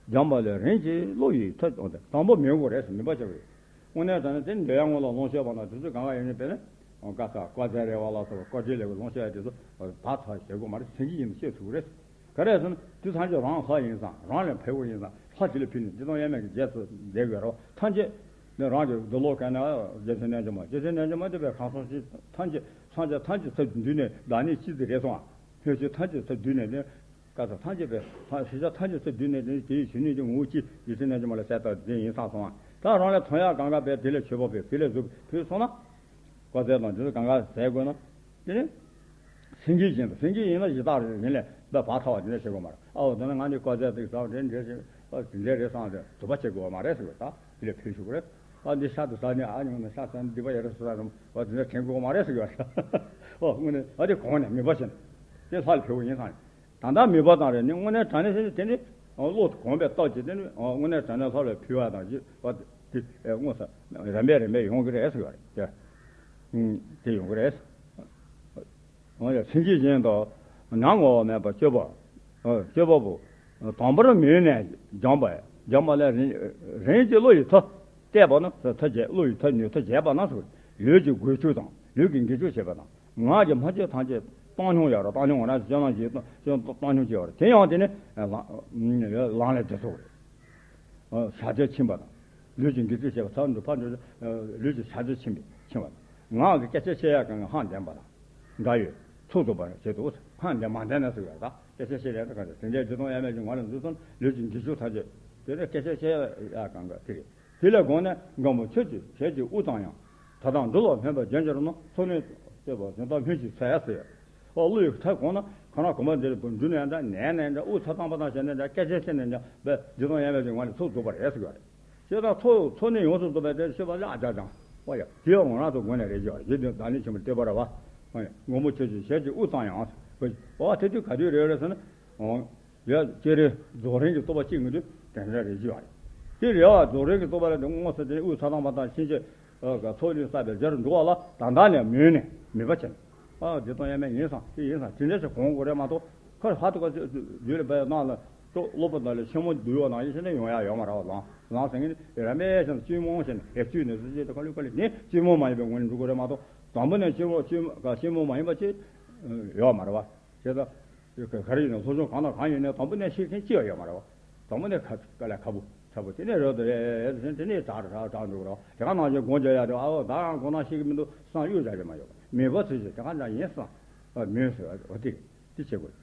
སྦྱངས་པ་ལས་རིམ་གྱིས་བློ་ཡི་མཐུ་སྟོབས་དང་། དང་པོ་མོས་དགོས་རེད། མོས་པ་བྱ་དགོས། དངོས་གནས་དྲང་གནས་དེ་འདོད་ཡག་སྔོན་ལ་ལོངས་སྤྱོད་པ་ན་དུས་ཚོད་གང་ག་ཡིན་ནའི་དཔེར་ན། ག་ས་བཀའ་སྩལ་རེ་བ་ལ་སོགས་པ་བཀའ་དྲིན་ལས་ལོངས་སྤྱོད་ཡག་དེ་ཚོ་བག་ཚ་བྱེད་དགོས་མ་རེད། སེང་གེ་ཡིན་ན་ཤེས་ཐུབ་རེད། ག་རེ་ཟེར་ན་དུས་ཐམས་ཅད་རང་ལྷ་ཡིན་ཙང་རང་ལས་འཕེལ་བོ་ཡིན་ཙང་ལྷ་དེ་ལ་ཕུལ་ནས་བདེ་སྟོང་དབྱེར་མེད་ཀྱི་རྗེས་སུ་འདེད་དགོས་རེད་བ། ཐམས་ཅད་ནི་རང་གི་འདོད་བློ་ག་ན་རྗེ་བཙུན་རྣལ་འབྱོར་མ། རྗེ་བཙུན་རྣལ་འབྱོར་མ་དེ་བས་གང་སོང་ཞིག་ཐམས་ཅད་སངས་རྒྱས་ཐམས་ཅད་ཚུར་འདུས་ནས་བདག་ཉིད་གཅིག་ཏུ་རེད་སོང་བ། སྣོད་བཅུད་ཐམས་ཅད་ཚུར་བསྡུས་ནས་ནི། བཀའ་ས་ཐམས་ཅད་པའི་ཐ་ཤེས་བྱ་ཐམས་ཅད་ཚུར་བསྡུས་ནས་ནི་དེའི་གཞི་གནས་ཀྱི་ངོ་བོ་གཅིག་རྗེ་བཙུན་རྣལ་འབྱོར་མ་ལ་གསལ་བཏབ་དེ་ཡིན་ས་སོང་བ། ད་རང་ལ་མཐོང་ཡག་གང་ག་པས་དེ་ལས་མཆོད་པ་ཕུལ། དེ་ལས་གཟུགས་ཕུལ་སོང་ན། བཀའ་སྩལ་དང་དེ་ཚོ་གང་ག་ཟས་དགོས་ན། དེ་ནི། སེང་གེ་བཞིན་དུ་སེང་གེ་ཡིན་ན་ཡི་དྭགས་རེད། ཡིན་ལས་འབད་བག་ཚ་བ་དེ་འདྲ་བྱེད་དགོས་མ་རེད། ཨའོ་དེ་ན་ང་འདི་བཀའ་སྩལ་དེ་ཟ་བ་དེ་འདྲ་བྱེད་པ་དེ་འདྲ་རེད་བསམ་སྟེ་དུ་བ་བྱེད་དགོས་མ་རེད་ཟེར་བ་ད་དེ་ལས་ཕུལ་ཞུ་དགོས་རེད། ཨ་འདི་ཤ་དུ་ཟ་ནས་ཨ་ཉོ་ན་ཤ་ཟ་ནས་སྡིག་པ་ཡོད་རེད་ཟེར་ས་རེད། བ་དེ་འདྲ་དྲན་དགོས་མ་རེད་ཟེར་བ། ཨོ་དངོས་གནས་ཨ་དེ་གོང་ནས་མོས་པ་བྱས་ནས་དེ་ལྷ་ལ་ཕུལ་བ་ཡིན་ཙང་། ད་ལྟ་མོས་པ་ཙམ་རེད། ནི་དངོས་གནས་དྲང་གནས་ཟེར་ནས་དེ་ནི་བློ་གོམས་པའི་སྟོབས་ཀྱིས་དེ་ནི་དངོས་གནས་དྲང་གནས་ལྷ་ལ་ཕུལ་བ་དང་ཞེས་པ་དེ་དངོས་སུ་རིམ་པས་རིམ་པས་ཡོང་གི་རེད་ཟེར་བ་རེད། དེ་ཡོང་གི་རེད། འོ་ཡ་སེང་གེ་བཞིན་དུ་ཉམས་ངོ་བོ་མེད་པར་སྤྱོད་པ། སྤྱོད་པ་པོ། དང་པོར་མོས་ནས་སྦྱངས་པ། སྦྱངས་པ་ལས་རིམ་རིམ་གྱིས་བློ་ཡི་མཐུ་བལྟས་པ་ན་མཐུ་བྱས། བློ་ཡི་མཐུ་ནུས་མཐུ་བྱས་པ་ན་ལུས་ཀྱི་སྒོ་ཕྱུགས་དང་ལུས་ཀྱི་འགུལ་སྐྱོད་བྱེད་པ་དང་། ངག་གི་སྨྲ་བརྗོད་ཐམས་ཅད་བཏང་སྙོམས་ཡོད་རེད། བཏང་སྙོམས་ང་རང་ཚོ་སྤྱོད་ལམ་གྱི་བཏང་སྙོམས་བྱེད་ཡོད་རེད། དེ་ཡང་དེ་ནི་ལམ་ལམ་ལས་འདི་ཚོ་རེད། ཕྱག་རྒྱ་ཕྱིན་པ་དང་། ལུས་ཀྱི་འགུལ་སྐྱོད་བྱེད་པ། ཚུར་འགྲོ་ཕར་འགྲོ། ལུས་ཀྱི་ཕྱག་རྒྱ་ཕྱིན་པ་ཕྱིན་པ་དང་། ངག་གི་སྐད་ཆ་བཤད་ཡག་གང་གི་ཧང་ལྡན་པ་དང་། འདྲ་ཡོད། ཚུགས་རྫོགས་པར་བྱེད་དོ། ཧང་ལྡན་མ་ལྡན་ན་ཟེར་བ་དང་། སྐད་ཆ་བཤད་ཡག་དང་གང་དེ་འདྲའི་བདེ་སྟོང་དབྱེར་མེད་ཀྱི་ངང་ལ་འཛུལ་སོང་། ལུས་ཀྱི་འགུལ་སྐྱོད་ཐམས་ཅད་དེ་ནས་སྐད་ཆ་བཤད་ཡག་གང་གི་དེ་རེད། དེ་ལས་དགོངས་ནས་མགོན་པོ་ཁྱོད་ཀྱི་ཞལ་གྱི་དབུས་ཙམ་ཡང་། ད་དང་འགྲོ་ལ་ཕན་པ་རྒྱན་གྱི་རོ་ནོ། ཚོགས་ནི་སྤྱོད་པ་འཛིན་སྟངས་ལྷུན་གྱིས་འཚལ་ཟེར། ཨོ་བློ་ཡི་མཐའ་གོང་ན་ཁོ་ན་གོམ་པ་འདིར་འབུར་འཇུ་ནས་འདྲ་ནས་ནས་འདྲ་དབུགས་ཚ་ཐང་པ་དང་བྱས་ནས་འདྲ་སྐད་ཆ་བཤད་ནས་འདྲ་བས་བདེ་སྟོང་དབྱེར་མེད་ཀྱི་ངང་ནས་ཚུགས་རྫོགས་པ་རེད་ཟེར་གྱི་རེད། ཞེས་དང་ཚོགས་ཚོགས་ནི་ཡོངས་སུ་རྫོགས་པའི་དེར་ཤེས་པ་ལ་ཨ་ཅག་ཅང་ཨོ་ཡ་དེ་ཡང་ངོ་རང་དུ་དགོངས་ནས་རེ་ཞིག་ཡོད་རེད། ཡིད་དུ་བདག་ཉིད་ཆེན་པོ་བསྟོད་པ་ར་བ། ཨོ་ཡ་མགོན་པོ་ཁྱོད་ཀྱི་ཞལ་གྱི་དབུས་ཙམ་ཡང་། ཨོ་དེ་དུས་ག་དུས་རེད་རེད་ཟེར་ན། ཨོ། ཡ་སྤྱིར་རྫོགས་རིམ་གྱི་རྟོགས་པ་སྐྱེ་ངེས་དུས་དེ་འདྲ་རེ་ཞིག་ཡོད་རེད། དེ་རེད་བ། རྫོགས་རིམ་གྱི་རྟོགས་པ་ལ་དེ་དངོས་སུ་དེ་དབུས་ཚ་ཐང་པ་དང་ཕྱིན་ཆད་ཚོགས་ནི་བསགས་པའི་རྒྱུར་འགྲོ་བ་ལ་ད་ལྟ་ནས་མོས་ནས་མོས་པ་བྱས་ནས། ཨ་བདེ་སྟོང་དབྱེར་མེད་ཡིན་བསམ་དེ་ཡིན་བསམ་དེ་འདྲ་ཞིག་གོང་དགོས་རེད་མ་གཏོགས། ཁོ་ཧ་ཏུ་ཀ་རྒྱུད་ལ་བས་ནང་ལ་ཏོ་སློབ་པ་དང་ལས་ཆེན་མོ་བསྡུ་བ་ནང་བཞིན་ནས་ཡོང་ཡ་ཡོད་མ་རེད་བ། ལང་ལང་ཟེར་མཁན་ར་མེད་ཞིང་བཅོས་མོ་བྱས་ནས་ཨེ་བཅོས་ནས་སུ་བཅོས་ཏེ་ཁ་ལུས་ཁ་ལུས་ནས་བཅོས་མོ་མ་ཡིན་པའི་ངོས་ནས་འགྲོ་དགོས་རེད་མ་གཏོགས། དང་པོ་ནས་བཅོས་མོ་བཅོས་མོ་བཅོས་མོ་མ་ཡིན་པ་ཅིག་ཡོད་མ་རེད་བ། བྱས་ཙང་། ག་རེ་ཡིན་ན་སློབ་སྦྱོང་གང་དང་གང་ཡིན་ནའི་དང་པོ་ནས་ཤེས་མཁན་གཅིག་ཡང་ཡོད་མ་རེད་བ། དང་པོ་ནས་ཁ་དཀའ་ལས་ཁག་པོ་ཚ་པོ་དེ་ནས་རོལ་དུ་རེད་དེ་ནས་དྲག་དྲག་དྲག་འགྲོ་གི་རེད་བ། དེ་ག་ནང་བཞིན་སྒོམ་རྒྱག་ཡ་དེ་ཨ་ཨོ་ད་ཡང་ཁོ་ན་ཤེས་ཀྱི་མི་འདུག་བསམ་གཡུག་བྱ་རྒྱུ་མ་ཡོད་པ་མོས་པ་ཚུལ་བཞིན་དེ་ག་འདྲ་ཡིན་བསམ། མོས་ཟེར་བ་དེ་དེ་བྱེད་དགོས།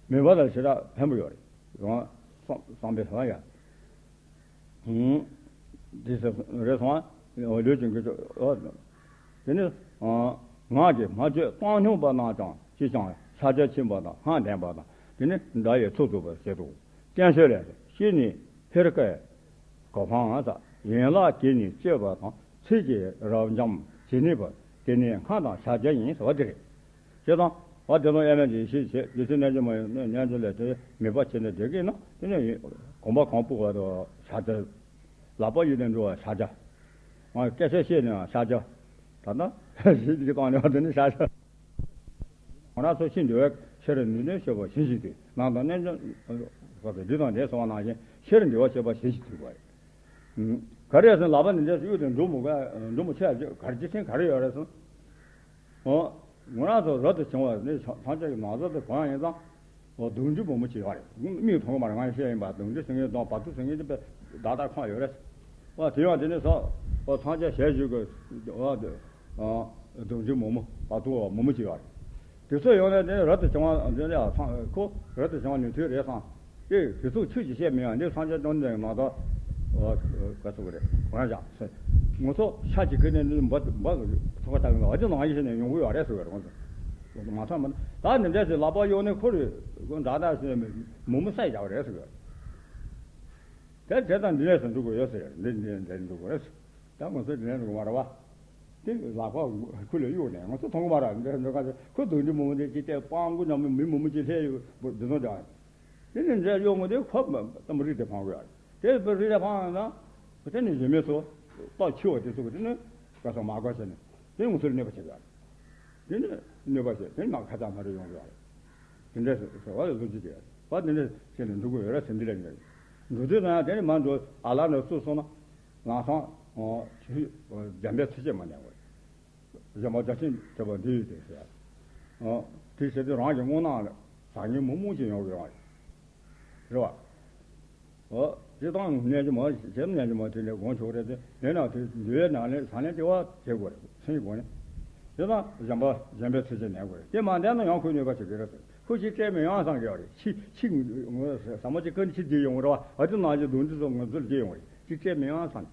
མོས་པ་དང་ཞེ་དྲག་ཕན་པོ་ཡོད་རེད། རང་བསམ་བསམ་པའི་ལྷ་ཡ། འདི་ཟེར་རེད་སོང་ཨ། ལུས་ཀྱི་འགུལ་སྐྱོད། དེ་ནི་ངག་གི་སྨྲ་བརྗོད་བཏང་སྙོམས་པ་རྣམས་ཀྱང་ཅིས་ཀྱང་ཕྱག་རྒྱ་ཆེན་པོ་དང་ཧང་ལྡན་པ་དང་དེ་ནི་འདྲ་ཡི་ཚུལ་རྫོགས་པར་བྱེད་དོ། བསྟན་བཅོས་ལས་སུ་ཤེས་ནས་ཕེར་ཀའི་གོ་འཕང་ཟ་ཡན་ལག་གིས་ནི་གཅོད་པ་དང་ཚིག་གིས་རབ་འབྱམས་བྱེད་ནུས་པ་དེ་ནི་སྔགས་དང་ཕྱག་རྒྱ་ཡིན་ཟེར་བ་འདི་རེད། ཞེས་དང་། བ་དེ་དང་དབྱེར་མེད་ཀྱི་ཡེ་ཤེས་བྱེད། རྗེ་བཙུན་རྣལ་འབྱོར་མ་ཡི་རྣལ་འབྱོར་ལས་དེ་མོས་པ་བྱས་ནས་བསྡད་ཀྱིན་ན་དེ་ནས་གོམ་པ་གང་སྤོ་བ་དང་ཕྱག་རྒྱ། ལག་པ་གཡུགས་ནས་འགྲོ་བ་ཕྱག་རྒྱ། ང་སྐད་ཆ་བཤད་ནས་ཕྱག་རྒྱ། ད་ལྟ་ཞིག་གི་སྟེང་ནས་དེ་ནི་ཕྱག་རྒྱ། ང་རང་ཚོ་ཤི་འདི་བས་ཤེར་ནུས་ནས་སྤྱོད་པ་ཞིག་ཞིག་དུས་ནང་དང་རྣལ་འབྱོར་འདི་དང་འདྲེས་སོང་བ་ནང་བཞིན་ཤེར་འདི་བ་སྤྱོད་པ་ཞིག་ཞིག་དུས་བ་རེད། ག་རེ་ཟེར་ལག་པ་འདི་འདྲས་གཡུགས་ཏེ་འགྲོ་མོ་ག་འགྲོ་མོ་ཆེ་ག་རེ་ཅི་ཐེན་ག་རེ་ཡོད་རེད་ཟེར། ཨོ། ང་རང་ཚོ་རབ་ཏུ་བྱུང་བ་ནི་ཐམས་ཅད་ཀྱི་ནང་ཚོ་དེ་གང་ཡིན་ཙང་། ཨོ་གདུང་རྒྱུད་མང་པོ་ཅིག་ཡོད་རེད། མིག་མཐོང་གི་མ་རེད། ང་ཡི་བཤད་ཡིན་པ་གདུང་རྒྱུད་ཟེར་མཁན་དང་བ་ཕྲུག་ཟེར་མཁན་དེ་དཔེ་བདག་ལྟ་ཁོང་ཡོད་རེད། ཨོ་དེ་ཡང་དེ་ནི་ས་ཨོ་ཐམས་ཅད་ཞལ་བཞུགས་ཀྱི་ཨོ་དེ་ཨོ་གདུང་རྒྱུད་མང་པོ་བ་ཕྲུག་མང་པོ་ཅིག་ཡོད་རེད། དེ་ཚོ་ཡོང་ནས་དེ་རབ་ཏུ་བྱུང་བ་འདི་ལ་ཁོ་རབ་ཏུ་བྱུང་བ་ནུས་མཐུ་རེད་བསམ། ཨེ་དེ་ཚོ་ཆོས་ཀྱི་བཤད་མི་ཡང་འདི་སངས་རྒྱས་བཅོམ་ལྡན་འདས་ཀྱི་ནང་དུ་ག་ཚོད་རེད་གང་བཞག་ཟེར། ངོ་ཚོ་ཤ་གཅིག་གི་ནས་འདི་འབའ་འབའ་ཚོ་ཁ་ཐག་ངོ་འདི་ནང་བཞིན་ནས་ཡོང་གི་ཡོད་རེད་ཟེར་བའི་ངོ་ཚོ་མ་ཐག་མ་ད་འདི་འདྲ་ཞིག་ལག་པ་གཡོགས་ནས་ཁོ་རེ་འདྲ་འདྲ་ཞིག་མུ་མུ་བསད་བཞག་པ་རེད་ཟེར་བའི་དེ་དེ་དང་འདི་ནས་སུ་འགྲོ་དགོས་ཡོད་ཟེར། འདི་འདི་འདི་འགྲོ་དགོས་རེད་ཟེར། ད་ང་ཚོ་འདི་ནས་འགྲོ་གི་མ་རེད་བ། དེ་ལག་པ་ཁུ་ལ་གཡུགས་ནས་ང་ཚོ་མཐོང་གི་མ་རེད། འདི་འདི་ག་ཚོད་ཁོ་གདུང་རྒྱུད་མུ་མུ་འདི་ཅི་སྟེ་སྤང་དགུ་ཉམས་མི་མུ་མུ་ཅི་སླེབས་ཡོད་འདི་ཚོ་འདྲ། དེ་ནས་འདྲ་གཡོག་མོ་དེ་ཁོ་ལྟ་བུ་རིགས་དེ་འཕང་དགོས་ཡ་རེད། དེ་བུ་རིགས་དེ་འཕང་ཡ་ན། དེ་ནས་གཞན་མི་ཚོ་སྟོབས་ཆེ་བ་དེ་ཚོ་གི་དེ་ནས་ག་ཚོད་མ་དགོས་བྱས་ནས་དེ་ང་ཚོ་ལ་གནོད་པ་བྱེད་ཡ་རེད། དེ་ནས་གནོད་པ་བྱེད་དེ་ནས་མ་ཁ་ཚ་མ་རེ་ཡོང་དགོས་ཡ་རེད། དེ་འདྲ་ཟེར་བ་ལ་ལོ་རྒྱུས་དེ་བ་དེ་འདྲ་བྱས་ནས་འགྲོ་དགོས་ཡོད་རེད་ཟེར། འདི་ལ་ཉེ་འགྲོ་དུས་ན་དེ་ནས་མ་འགྲོ་ཨ་ལ་ནས་སུ་སོང་ན་ལང་སང་ཆུ་འཇམ་པའི་ཚུལ་བྱེད་མ་ཉན་དགོས། གཞན་པ་རྒྱ་ཆེན་ཁྱད་པར་འདི་ཡོད་དེ་ཟེར། ཨོ། དེ་བྱེད་དུས་རང་གི་སྔོ་ནག་ལ་ཟ་ཉེན་མུ་མུ་ཅིག་ཡོང་གི་ཡོང་བ་རེད། རེད་བ། ཨོ། སྤྱིར་བཏང་ནད་ཀྱི་མ་བྱེད་ནད་ཀྱི་མ་དེ་འདྲ་སྒོམ་ཆོག་རེད་དེ་ནད་ན་དེ་འདུལ་བའི་ནང་ནས་ཟ་ནས་དེ་བ་བྱེད་དགོས་རེད་སེམས་སྒོ་ནས། དེ་དང་གཞན་པ་གཞན་པའི་ཚུལ་བྱེད་ནད་དགོས་རེད། དེ་མ་འདས་ན་ཡང་ཁོས་གནོད་པ་བྱེད་ཀྱི་རེད་ཟེར། ཁོ་ཅིག་སྤྲད་མི་ཡོང་བསམ་གི་ཡོད་རེད། ཕྱི་ཕྱི་ཟ་མ་ཅིག་ཀུན་ཕྱི་བསྡད་ཡོང་རེད་བ། ཨ་དེ་ནང་བཞིན་སྡུག་འདི་ཚོ་ང་ཚོར་སྐྱེ་ཡོང་རེད། ཅིག་སྤྲད་མི་ཡོང་བསམ།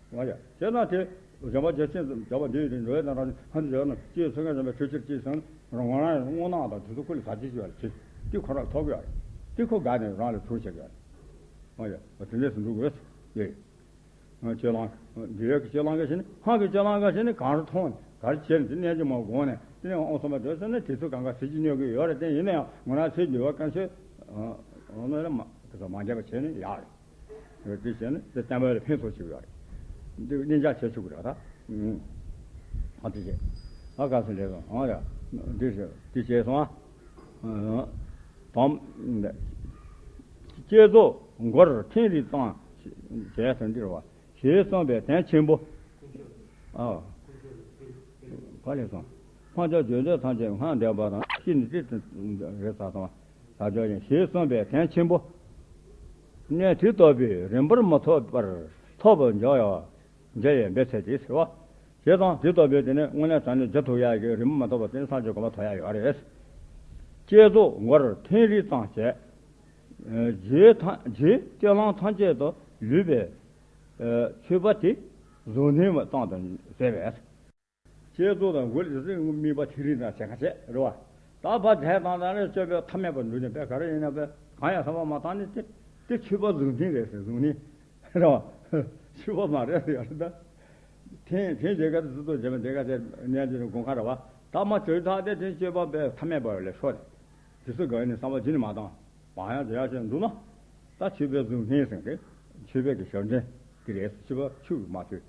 ང་ཡ། བྱས་ན་དེ། གཞན་པ་རྒྱ་ཆེན་ཙམ་བྱ་བ་འདི་ཡི་རིང་འགྲོ་བའི་དང་རང་ཧ་འདི་བྱས་ན་ཅིའི་ཚོད་ངན་གཞན་པའི་ཆོས་ཕྱིར་ཅིའི་སང་རང་ང་རང་སྔོ་ནག་དང་དུས་ཚོད་ཁུ་ལ་ཟ་ཅི་ཞིག་བ་ལ་ཅི་དེ་ཁོ་རང་ཐོག་གི་ཡ་རེད། དེ་ཁོ་དགའ་ནས་རང་ལ་ཚུར་བྱེད་གི་ཡ་རེད། ང་ཡ། དེ་འདྲས་སུ་འགྲོ་དགོས་ཡེ། སྤྱོད་ལམ། འདི་ཡོད་ཀྱི་སྤྱོད་ལམ་ག་ཞིག་ནི་ཧང་གི་སྤྱོད་ལམ་ག་ཞིག་ནི་གང་རུ་མཐོང་ནས་ག་རུ་བྱས་ནས་དེ་རྣལ་འབྱོར་མ་དགོངས་ནས་དེ་ནས་ཨོང་སོང་བ་འདོད་ཟེར་ན་དེ་ཚོ་གང་ག་ཟེར་གྱི་ཉོ་གི་ཡོད་རེད། དེ་ཡིན་ན་ཡང་ང་རང་ཚོའི་འདི་བ་གང་ཤོད་ཨོ་ན་ལ་མ་དེ་ཚོ་མ་འདྲ་བ་བྱས་ནས་ཡག་རེད། འོ་དེ་བྱས་ན་དེ་བསྟན་པ་ལ་ཕན་ཐོགས་ཆེ་བ་རེད། འདི་གཉིས་ཆ་བྱེད་ཆོག་གི་རེད་ད། ཨ་དེ་བྱས། ཨ་ག་ཚོད་ལས་སོང་ཨ་ཡ། འདི་བྱས་དེ་བྱས་སོང་ཨ། དང་། བསྐྱེད་རྫོགས་མགོར་ཐིམ་རིམ་ཙམ་བྱས་ཟིན་འདིར་བ། ཞེས་གསུངས་པའི་དོན་ཆེན་པོ། ཨ། ག་ལས་སོང་། སངས་རྒྱས་བརྗོད་བྱ་ཐམས་ཅད་སྔར་འདས་པ་དང་ཕྱིས་ནས་ཏིལ་རེ་ས་དང་། ས་ཕྱོགས་ཡིན། ཞེས་གསུངས་པའི་དོན་ཆེན་པོ། གནད་དུ་བཏགས་པའི་རིམ་པར་མི་ཐོགས་པར་ཐོབ་པར་འགྱུར་བ། འཇལ་བའི་འབད་ཚད་དེ་ཟེར་བ། ཞེས་དང་དེ་ལྟ་བུའི་དེ་ནི་དངོས་གནས་དྲང་གནས་རྒྱུ་ཐོགས་ཡག་གི་རིམ་པ་མ་ཐོབ་པ་དེ་ནི་སངས་རྒྱས་གོ་འཕང་ཐོབ་ཡག་ཡོད་རེད། བསྐྱེད་རྫོགས་མགོར་ཐིམ་རིམ་ཙམ་བྱས། རྗེས་ཐམས་རྗེས་སྤྱོད་ལམ་ཐམས་ཅད་དུ་ལུས་པའི་མཆོད་པ་དེ་གཟུགས་བརྙན་ཙམ་དུ་ཟད་པས། བསྐྱེད་རྫོགས་དང་མགོ་ལ་དམིགས་པ་ཐིམ་རིམ་དང་བྱེད་ཁ་བྱེད་རེད་བ། ད་ཕར་དེ་དང་ད་ནི་སྤྱོད་པའི་ཐ་མལ་པ་འགྲུབ་ནས་པས་ག་རེ་ཡིན་ན་པས་གང་ཡང་བསམ་པ་མ་བཏང་ནས་དེ་དེ་མཆོད་པ་གཟུགས་བརྙན་རེད་ཟེར། གཟུགས་བརྙན་རེད་བ། མཆོད་པ་མ་རེད་ཟེར་ཡ་རེད་ད། ཐེངས་ཐེངས་དེ་ག་དེ་ཟུར་དུ་བྱེད་པ་དེ་ག་དེ་གནས་དེ་དགོངས་ཁ་རེད་བ། ད་མ་བྱོས་ཐག་དེ་དེ་སྤྱོད་པ་པས་ཐ་མལ་པ་ལས་ཤོར་ནས་དེ་ཚོ་ག་ནས་བསམ་པ་ཇི་ནས་མ་བཏང་། བག་ཡངས་བྱེད་ཡག་ཅིག་འདུག་ན། ད་མཆོད་པའི་གཟུགས་བརྙན་ཟེར་གི། མཆོད་པའི་གི་ཞབས་འདྲེན་དེ་རེད། མཆོད་པ་ཆུ་མ་ཐུལ་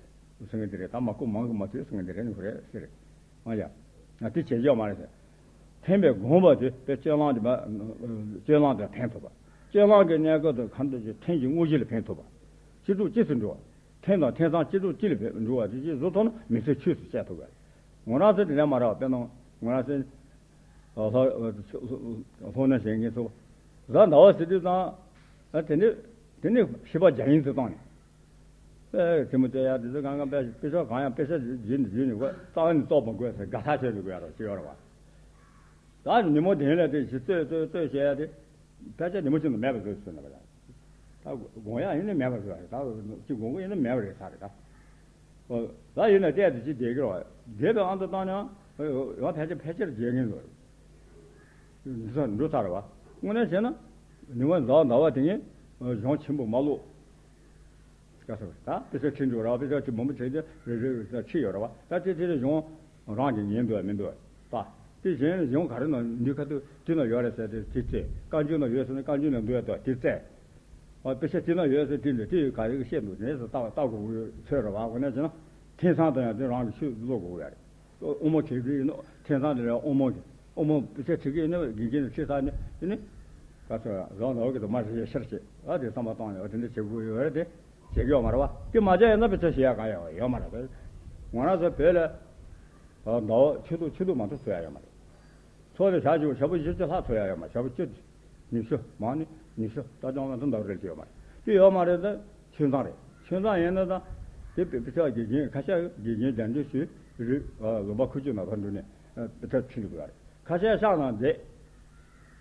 ཟེར་གི་དེ་རེད། ད་མ་བསྐུལ་མང་གི་མ་ཐུལ་ཟེར་གི་དེ་རེད། ནི་ཁོ་རེད་ཟེར་རེད། ཨ་ཡ། ང་དེ་བྱེད་ཀྱི་ཡོད་མ་རེད་ཟེར། ཐེམ་པས་དགོངས་པ་དེ་དཔེ་སྤྱོད་ལམ་དེ་མ། སྤྱོད་ལམ་དེ་ཕན་ཐོགས་པ། སྤྱོད་ལམ་གྱི་གནས་སྐབས་དུ་ཁམས་དུ་ཐེམ་གྱི་དངོས་གཞི་ལ་ཕན་ཐོགས་པ། སྤྱི་སྡོམ་སྤྱི་སུ་འགྲོ་བ། ཐེམ་དང་ཐེམ་ཚང་སྤྱི་སྡོམ་སྤྱི་ལ་འགྲོ་བ་དེ་ཅིག་བཟོ་ཐུབ་ན་མི་ཚེ་ཆོས་སུ་བཤད་ཐུབ་པ་རེད། ངོ་རང་ཚོ་དེ་འདྲ་མ་རེད་བ། དཔེར་ན་ངོ་རང་ཚོ། ལྷོ་ལྷོ་ནས་བྱེད་མཁན་ཚོ། གཟའ་ཟླ་བ་ཟེར་དུས་ཙང་། ཨ་དེ་ནི་དེ་ནི་ཤི་བ་རྒྱ་ཡིན་ཚོ་བཏང་ནས། ཨེ་དེ་མོ་དེ་ཡ་དེ་ཚོ་གང་གང་དཔེ་དཔེ་ཆ་གང་ཡང་དཔེ་ཆ་བརྒྱུད་ནས་བརྒྱུད་ནས་གོ་རྩ་བ་ནས་རྫོགས་པ་དགོས་ཟེར་དགའ་ཐག་ཆོད་ནས་དགོས་ཡ་རོ་ཅི་ཡོད་རེད་བ། ད་ཉིན་མོ་དེ་ལ་དེ་ཞིག་རྩོད་རྩོད་རྩོད་བྱས་ཡ་དེ། ཕལ་ཆེར་ཉིན་མོ་གཅིག་ནང་མེད་པ་བཟོས་ཟེར་ན་བ་ཡ། ད་དགོངས་ཡག་ཡིན་ནི་མེད་པ་བཟོས་རེད། ད་ཅི་དགོངས་ཀྱི་ཡིན་ནི་མེད་པ་རེད་ས་རེད་ད། ཨོ། ད་ཡིན་ན་བལྟས་ཏེ་ཅི་བསྡད་ཀྱི་རེད་བ། བསྡད་པའི་ཨང་དུ་བཏང་ནས་ཡང་ཕལ་ཆེར་ཕལ་ཆེར་བརྗེད་ངེས་འགྲོ། འགྲོ་ས་འགྲོ་ས་རེད་བ། དངོས་གནས་བྱས་ན་ཉི་མ་ཟླ་བ་ཟླ་བ་དེ་ངས་གཞུང་ཆེན་པོ་མ་ཀློག །ག་ས་རེད་ད་དཔེ་ཆ་ཁྲིད་འགྲོ་ར་བ། དཔེ་ཆ་ཅིག་མང་པོ་བྲིས་ཏེ་རེ་རེ་རེ་ཁྲིད་ཡོད་རེད་བ། ད་དེ་དེ་རེ་གཞུང་རང་གིས་ཉན་འདུག་མི་འདུག་ད་དེ་གཞན་གཞུང་ག་རེ་ནང་འདི་ཁ་ཐུག་དེ་ན་ཡོད་རེད་ཟེར་ཏེ་དེ་བཙལ། བཀའ་འགྱུར་ན་ཡོད་ཟེར་ན་བཀའ་འགྱུར་ན་འདུག་ཡ་དེ་བཙལ། ཨ་དཔེ་ཆ་དེ་ན་ཡོད་ཟེར་དེ་འདྲ་དེ་ག་རེ་བཤད་འདུག་དེ་ཚོ་ལྟ་ལྟ་དགོས་ཀྱི་ཚོད་རེད་བ། འོ་ན་བྱས་ན་ཐེམ་ཚང་དང་ཡང་དེ་རང་གི་ཆོས་ཀློག་དགོས་ཀྱི་ཡ་རེད། དབུ་མ་གལ་ཆེ་ཡིན་ནོ། ཐེམ་ཚང་དེ་ལ་དབུ་མ་གི་དབུ་མ་དཔེ་ཆ་ཁྲིད་ཀྱི་ཡིན་ན་དགེ་རྒན་ནས་ཁྲིད་ས་ནས་དེ་ནི་ག་ཚོད་རང་ནོར་གི་དུ་མ་རེད་ཤར་བྱེད་ཨ་དེ་བསམ་པ་བཏང་ནས་འོ་དེ་འདྲ་བྱེད་དགོས་ཡོད་རེད། དེ་བྱེད་ཀྱི་ཡོད་མ་རེད་བ། དེ་མ་བྱས་ཡིན་ན་དཔེ་ཆ་ཤེས་ཡ་གང་ཡོད་ཡོད་མ་རེད་པས། ང་རང་ཚོ་བོད་ལ་ཟླ་བ་ཆུ་ཚོད་ཆུ་ཚོད་མ་གཏོགས་ཚོད་ཡ་ཡོད་མ་རེད། ཚོགས་དེ་བྱ་བཞི་བོ་བྱ་བ་བཞི་བཅུ་ལྷག་ཚོགས་ཡ་ཡོད་མ་རེད། བྱ་བ་བཅུ་ཉི་ཤུ་མང་ནི་ཉི་ཤུ་ལྟ་སྐྱོང་ལ་འདི་འདྲ་རེད་ཅེས་ཡོད་མ་རེད། དེ་ཡོད་མ་རེད། ད་ཆུན་ཚང་རེད། ཆུན་ཚང་ཡིན་ན་ད་དེ་དཔེ་དཔེ་ཆ་དགེ་རྒན་ཁ་ཤས་དགེ་རྒན་རྒྱ་འདྲེ་ཞུས་རེད། ལུང་པ་ཁུ་བྱུག་ནང་ཕར་འགྲོ་ནས་དཔེ་ཆ་ཁྲིད་འདུག་ཡ་རེད། ཁ་ཤས་ཤག་ནང་བསྡད་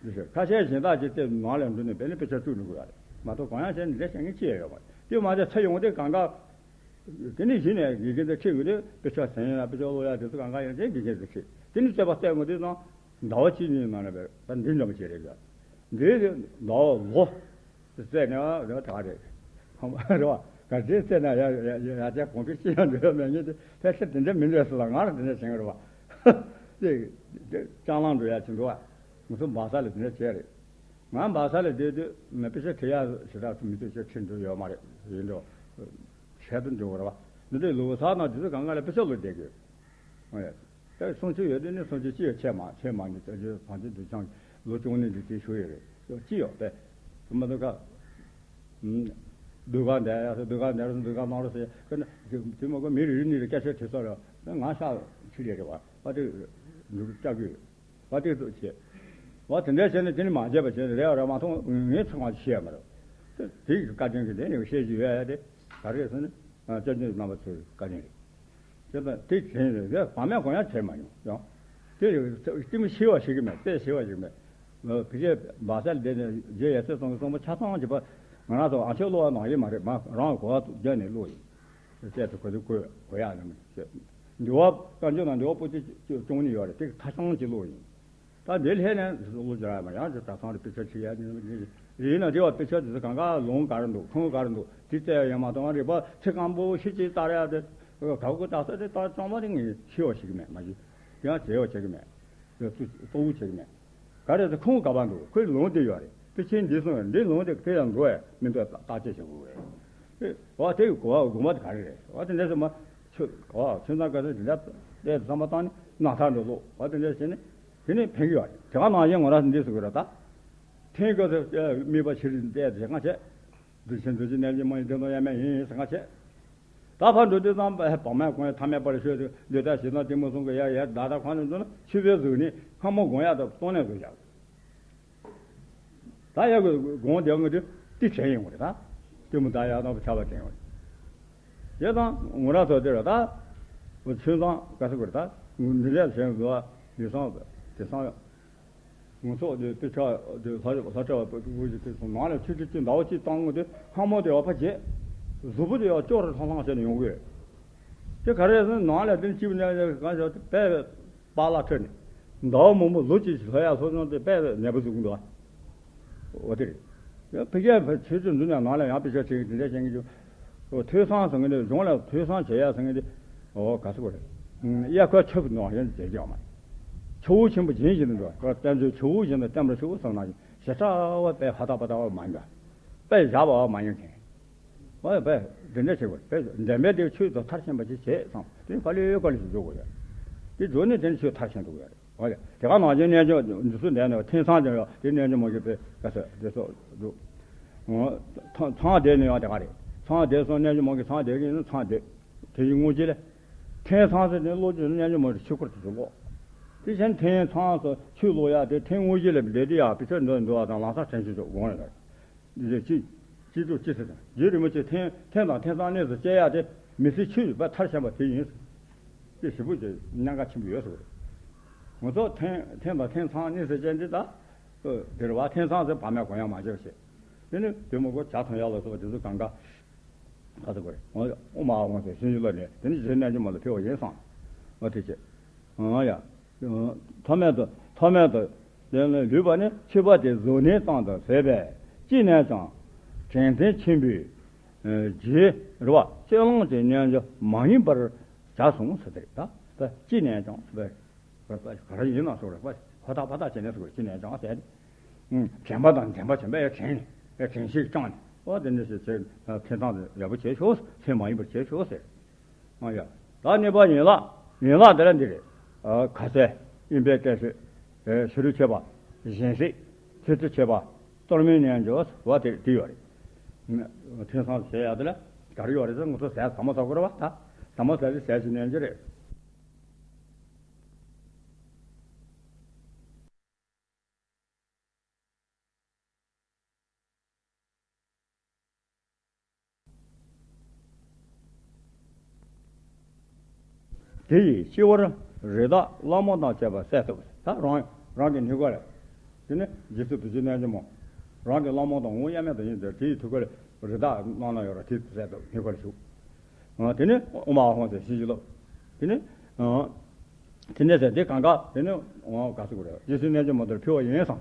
རེད། ཁ་ཤས་གཞན་དག་ཅིག་དེ་ནང་ལ་འགྲོ་ནས་བས་ནས་དཔེ་ཆ་བཙུགས་འགྲོ་གི་ཡ་རེད་མ་གཏོགས་གང་ཡང་བྱས་ནས་འདྲ་བྱེད་མཁན་ཅི་ཡང་ཡོད་མ་རེད། དེ་མ་ཚད་ཚེ་ཡོང་དེ་གང་ག་དེ་ནས་གཞི་ནས་དགེ་རྒན་དང་ཁྲིད་དགོས་དུས་དཔེ་ཆ་ཟིན་ཡ་དཔེ་ཆ་ཀློག་ཡ་དེ་ཚོ་གང་ག་ཡང་དེ་དགེ་རྒན་དང་ཁྲིད། དེ་ནས་རྩོད་པ་རྩོད་དགོས་དུས་ཙང་ཟླ་བ་གཅིག་གཉིས་ནང་ལ་བས་ད་འདི་འདྲ་མོ་བྱས་རེད་ཟེར། འདི་ཟླ་བ་ལོ་རྩོད་ནས་རེད་བ་ད་རེད། ཧམ་པ་རེད་བ། ག་འདྲས་རྩོད་ན་ཡ་ཡ་ཡ་ཡ་ཅག་གོང་འཕེལ་ཅི་ཡང་འགྲོ་ཡ་མེད་ངེས་དེ་ཕལ་ཆེར་དེ་འདྲ་མི་འདྲ་ཟེར་ལ་ང་རང་དེ་འདྲ་བྱེད་ཀྱི་རེད་བ། དེ་ཅང་ལང་འགྲོ་ཡ་ཅིག་འདུག་བ། ང་ཚོ་སྦག་ས་ལ་དེ་འདྲ་བྱས་རེད། ང་སྦག་ས་ལ་བསྡད་དུས་ང་དཔེ་ཆ་ཁྲིད་ཡག་ཞེ་དྲག་ཚོ་མི་ཚོས་ཆ་ཁྲིད་འགྲོ་ཡོད་མ་རེད། ཡིན་འགྲོ། བྱས་དུ་འགྲོ་གི་རེད་བ། འདི་འདྲའི་ལུགས་ས་ནང་དེ་ཚོ་གང་ག་ལ་དཔེ་ཆ་ཀློག་བསྡད་དགོས། ཨོ་ཡ། ད་གསུང་ཆོས་ཡོད་དུས་ནི་གསུང་ཆོས་ཅི་ཡོད་ཆེ་མ་ཆེ་མ་ནི་ད་ཅི་བང་ཆེན་དུ་ཆང་ལོ་བཅུ་གཉིས་འདི་དེ་ཞུ་ཡོད་རེད། ཅི་ཡོད་པས། མ་གཏོགས་ཀ །སྡུག་ག་འདས་ཡ་སྡུག་ག་འདས་ར་སྡུག་ག་གནང་རོགས་ཟེར་ཀ་ན་དེ་མ་གོ་མི་རེ་རེ་ནི་རེ་སྐད་ཆ་དྲིས་ས་ར་ང་ཤ་ཆུ་ལས་རེད་བ། བ་དེ་འདུག་ལྕགས་ཀྱི། བ་དེ་ཚོ་བྱེད། བ་དེ་འདྲ་བྱས་ནས་དེ་ནི་མ་བྱས་པ་བྱས་ནས་རེ་བ་ར་མ་མཐོང་ངས་ཚང་བ་ཤེས་ཡ་མ་རེད། དེ་དེ་ཡི་བཀའ་དྲིན་གྱིས་དེ་ནི་བཤད་རྒྱུ་ཡོད་ཡ་དེ་ག་རེ་ཟེར་ན་སྐྱབས་མགོན་རྣམ་པ་ཚོའི་བཀའ་དྲིན་རེད། དེ་ལྟར་དེ་དྲན་རེད་དེ་བག་མེད་གང་ཡང་བྱས་མ་མྱོང་ཡང་། དེ་རེད་ལྟད་མོ་ཤེས་པ་ཞིག་གི་མེད་དཔེ་ཤེས་པ་ཞིག་མེད། བི་ཇེ་སྦག་ས་ལ་བསྡད་ནས་རྗེ་ཡབ་སྲས་ཚང་གི་གསུང་པ་ཆ་ཚང་གྱི་པ་ང་རང་ཚོ་ཨ་ཆོས་བློ་བ་ནང་ཡིན་མ་རེད་མ་རང་གི་གོ་བ་བརྒྱབ་ནས་བློ་ཡིན། བཤད་དུ་གོ་དུ་གོ་གོ་ཡག་ནི་མ་རེད། འདི་བ་བཀའ་འགྱུར་ནང་འདི་བ་པོ་ཏི་བཅུ་གཉིས་ཡོད་རེད་དེ་ཁ་བྱང་གི་བློ་ཡིན། ད་འདི་ལྷས་ནས་བློ་སྦྱོང་ཡ་མ་ཡང་ཅིག་གྲྭ་ཚང་རེ་དཔེ་ཆ་ཁྲིད་ཡ་ནི་རེད་ན་དེ་བ་དཔེ་ཆ་དེ་ཚོ་གང་ག་ལུང་ག་རེ་འདུག་ཁུངས་ག་རེ་འདུག་དེ་བཙལ་ཡ་ཡོད་མ་གཏོགས་རིག་པ་ཚིག་སྐམ་པོ་ཤི་ཅིག་ལྟར་ཡ་དེ་ག་གོ་ད་ས་དེ་ད་གཙང་མ་དེ་ངས་ཤེས་བ་ཞིག་མེད་མ་གཞི་ཡང་བྱས་བ་བྱེད་གི་མེད། གཙོ་བོ་བྱེད་གི་མེད། ག་རེ་ཟེར་ཁུངས་ག་པར་འདུག་ཁོའི་ལུང་དེ་ཡོད་རེད། དཔེ་ཆའི་འདི་སོང་འདི་ལུང་དེ་དེ་ཡང་འགྲོ་བས་མི་འདུག་བརྟག་དཔྱད་བྱེད་དགོས་རེད། འོ་དེ་གི་གོ་བ་དགོངས་པ་དེ་ག་རེ་རེད། འོ་དེ་འདྲ་ཟེར་མ་ཆོས་གོ་བ་ཆོས་ཚང་ག་ཚོད་དེ་འདྲ་དེ་བསམ་པ་བཏང་ནས་རྣམ་ཐར་འགྲོ་ལོ་འོ་དེ་འདྲ་བྱས་ནས་དེ་ནས་ཕན་གི་ཡོད་རེད། དེ་ག་ནང་བཞིན་ངོ་ར་འདི་ཟེར་དགོས་རེད་ད། ཁྱེད་ཀྱི་དམིགས་པ་ཆེ་རིགས་བལྟས་ཟེར་གང་བྱས། འདི་ཕྱིན་འདི་ཕྱིན་རྣལ་འབྱོར་མ་ཡིན་དེ་དང་ཡ་མེད་ཡིན་ཟེར་གང་བྱས། ད་ཕར་འགྲོ་དུས་ཙམ་པ་བག་མེད་གང་ཡང་ཐ་མལ་པར་ཤོད་དུས་འདི་ལྟར་ཞེ་སྡང་གཏི་མུག་གསུམ་གྱི་ཡ་ཡ་ད་ལྟ་གང་ནས་འགྲོ་ན་ཆུ་བེད་ཟུག་ནས་སྔ་མོ་དགོངས་ཡག་དང་གཏོང་ནས་ཟུག་ཡག་ད་ཡག་གི་དགོངས་དེ་ངོ་དེ་ཏི་དྲན་ཡོང་གི་རེད་ད། གཏི་མུག་ད་ཡག་དང་ཆ་བ་དྲན་ཡོང་གི་རེད། དེ་དང་ངོ་ར་ཐོག་དེ་ར་ད། ཆོས་ཚང་ག་ས་གོ་རེད་ད། འདི་འདྲ་བྱས་འགྲོ་བ་ཡུལ་སང་དེ་སང་ཡག་ངོ་ཚོགས་དེ་དེ་ཆ་དེ་ལྷ་ལྷ་བྲལ་བ་དགུ་ཅིག་དེ་སོང་ནང་ལ་ཆུ་ཆུ་ཆུ་ཟླ་བ་གཅིག་བཏང་ངོ་དེ་ལྷ་མོ་དེ་ཡག་པ་བྱེད། གཟུགས་པོ་དེ་ཡག་ཅོག་རེ་ལྷང་ལྷང་བྱས་ནས་ཡོང་གི་ཡོད། དེ་ག་རེ་ཟེར་ན་ནང་ལ་དེ་སྐྱིད་པོ་ཉལ་ཉལ་གང་ཞོག་དེ་དཔེ་པཱ་ལགས་ཁྲོད་ནས་ཟླ་བ་མང་པོ་ལོ་གཅིག་ལྷོད་ཡག་ལྷོད་སོང་དེ་དཔེ་ནད་པ་ཟུག་འདུག་འོ་དེ་རེད། ཡང་ཕ་གིའི་ཆོས་ཚུལ་འདི་ནས་ནང་ལ་ཡང་དཔེ་ཆ་བྱེད་ཀྱི་དེ་འདྲ་བྱེད་ཀྱི་འདུག་ཐོས་བསམ་ཟེར་མཁན་དེ་གཞུང་ལ་ཐོས་བསམ་བྱེད་ཡག་ཟེར་མཁན་དེ་འོ་ག་ཚོད་རེད། དབྱར་ཁ་ཆུ་ནང་བཞིན་བྱེད་ཀྱི་ཡོད་མ་རེད། ཆུ་བོ་ཆེན་པོ་རྒྱུན་བཞིན་དུ་འགྲོ་བ་བསྟན་བཅོས་ཆུ་བོ་བཞིན་དུ་བསྟན་པ་ཆུ་བོ་ཟེར་ནང་བཞིན་ཞེ་དྲག་པ་དཔེ་ཧ་ཐག་པ་ཐག་པ་མ་ཡིན་པ། དཔེ་བཞག་པ་མ་ཡིན་མཁན། ཨོ་ཡ་དཔེ་འདི་འདྲ་བྱེད་དགོས་དཔེ་འདྲེན་པའི་དེ་ཆོས་དང་མཐར་ཕྱིན་པ་ཅིག་བྱེད་བསམ་དེ་ཕ་ལེ་ཀ་ལེ་ཞིག་འཇོག་དགོས་ཡ། དེ་འཇོག་ནས་དེ་ནས་ཆོས་མཐར་ཕྱིན་འགྲོ་དགོས་ཡ་རེད། ཨོ་ཡ་དེ་ག་ནང་བཞིན་རྣལ་འབྱོར་འདི་ཚོ་འདས་ནས་ཐེངས་ཚང་ཀྱང་ཡོད་དེ་རྣལ་འབྱོར་མ་གི་དཔེ་ག་ས་དེ་སོགས་འདུག་ཚང་འདས་ནས་ཡང་དེ་ག་རེད། ཚང་འདས་སོང་རྣལ་འབྱོར་མ་གི་ཚང་འདས་ཀྱི་ཡིན་ན་ཚང་འདས་དེ་བཞིན་དངོས་གཞི་ལས། ཐེངས་ཚང་ཟེར་ནས་བློ་ཅན་རྣལ་འབྱོར་མ་གི་ཆོས་སྐོར་དུ་འཇོག་གོ་དེ་བཞིན་ཐེངས་ཚང་སོ་ཆོས་ཀློག་ཡ་དེ་ཐེངས་དངོས་གཞི་ལས་འདས་དེ་ཡ་དཔེ་ཆ་འདོན་འདོན་བ་དང་ལམ་སང་དྲན་ཤེས་ཆོག་དགོངས་ལ། འདི་ཅི་ཅི་ཐུབ་ཅི་ཟེར་དང་རྗེ་རིན་པོ་ཆེ་ཐེངས་ཐེངས་དང་ཐེངས་ཚང་གནས་སུ་བཅད་ཡག་དེ་མི་ཚེ་ཆོས་ཀྱི་དཔལ་མཐར་ཕྱིན་པ་དེ་ཡིན། དེ་ཞེ་པོ་ཅིག་གནད་འགག་ཆེན་པོ་ཡོད་ཟེར་བ་རེད། ང་ཚོ་ཐེངས་ཐེངས་དང་ཐེངས་ཚང་གནས་སུ་བཅད་འདི་ད། དེར་བ་ཐེངས་ཚང་ཟེར་བག་མེད་གོ་ཡང་མ་བྱེད་པ་བྱེད། དེ་ནི་དེ་མོ་གོ་བྱ་ཐོན་ཡག་ལ་སོགས་པ་དེ་ཚོ་གང་ག་ག་ཚོད་གོ་རེད། དབུ་མ་འོང་ཟེར་ཤིང་ཞུ་ལ་ནས་དེ་ནི་རྗེ་རྣལ་འབྱོར་མ་ལ་ཕེབས་པ་ཡིན་བསམ། ཨ་དེ་བྱེད། ཨང་ཡ། ཐོག་མེད་དུ་ཐོག་མེད་དུ། དེ་ནི་ལུས་པ་ནི་ཕྱི་པ་དེ་གཟུགས་ནས་བཏང་དུ་ཟད་པས་ཅི་ནས་ཀྱང་དྲན་རྟེན་ཆེན་པོའི་རྗེ་རུ་བ་སྤྱོད་ལམ་གྱི་རྣལ་འབྱོར་མ་ཡིན་པར་བྱ་གསུངས་ཟེར་དེ་རེད་ད། ཅི་ནས་ཀྱང་བས་ག་རེ་ཡིན་ན་སོགས་རེད་པ་ཧོ་ཐག་ཕ་ཐག་བྱས་ནས་སོགས་ཅི་ནས་ཀྱང་ཟད་དེ། དྲན་པ་དང་དྲན་པ་བྱེད་པ་ཡ་དྲན་ནས་ཡ་དྲན་ཤེས་བཅངས་ནས་ཨོ་དེ་འདྲ་ཞིག་བྱས་ཐེ་ཚང་དེ་ཡག་པོ་བྱས་ཤོག་སེམས་མ་ཡེངས་པར་བྱས་ཤོག་ཟེར། ཨ་ཡ། ད་གནས་པ་ཡན་ལག་ཡན་ལག་དེ་ལ་འདི་རེད། ཨ་ཁ་ཟས་ཨིན་པའི་བསྟན་བཅོས། ཨེ་ཕྱི་རོལ་མཆོད་པ། སྦྱིན་སྲེག་ཆོས་སྤྱོད་མཆོད་པ། གཏོར་མའི་རྣལ་འབྱོར་བ་དེ་དེ་ཡོད་རེད། ཐེ་ཚོམ་བྱེད་ཡག་དེ་ལ་ག་རེ་ཡོད་རེད་ཟེར་ང་ཚོ་ཟས་ཟ་མ་ཟ་དགོས་རེད་བ་ད། ཟ་མ་ཟ་དེ་ཟས་ཀྱི་རྣལ་འབྱོར་རེད། དེ་ཡི་སྤྱི་བོར་རི་དྭགས་གླང་མོ་དང་བཅས་པ་བསད་ཐུབ། ད་རང་རང་གི་སྣེ་ཁ་ལ། དེ་ནི་རྗེ་བཙུན་བདུད་རྩི་རྣལ་འབྱོར་མ། རང་གི་གླང་མོ་དང་འོ་གཡས་མེད་དང་ཡིན་ཏེ་དེ་ཡི་ཐུགས་ཀ་ལ་རི་དྭགས་གླང་ལ་ཡོད་ར་དེ་བསད་ཐུབ་སྣེ་ཁ་ལ་བཞུགས། དེ་ནི་ཨོ་མ་ཨ་ཧོང་ཟེར་ཞིང་གི་ལོ། དེ་ནི། དེ་ནས་ཟེར་དེ་གང་ག་དེ་ནི་འོང་ག་ཟེར་དགོས་རེད། རྗེ་བཙུན་རྣལ་འབྱོར་མ་དེར་ཕུལ་བ་ཡིན་བསམ།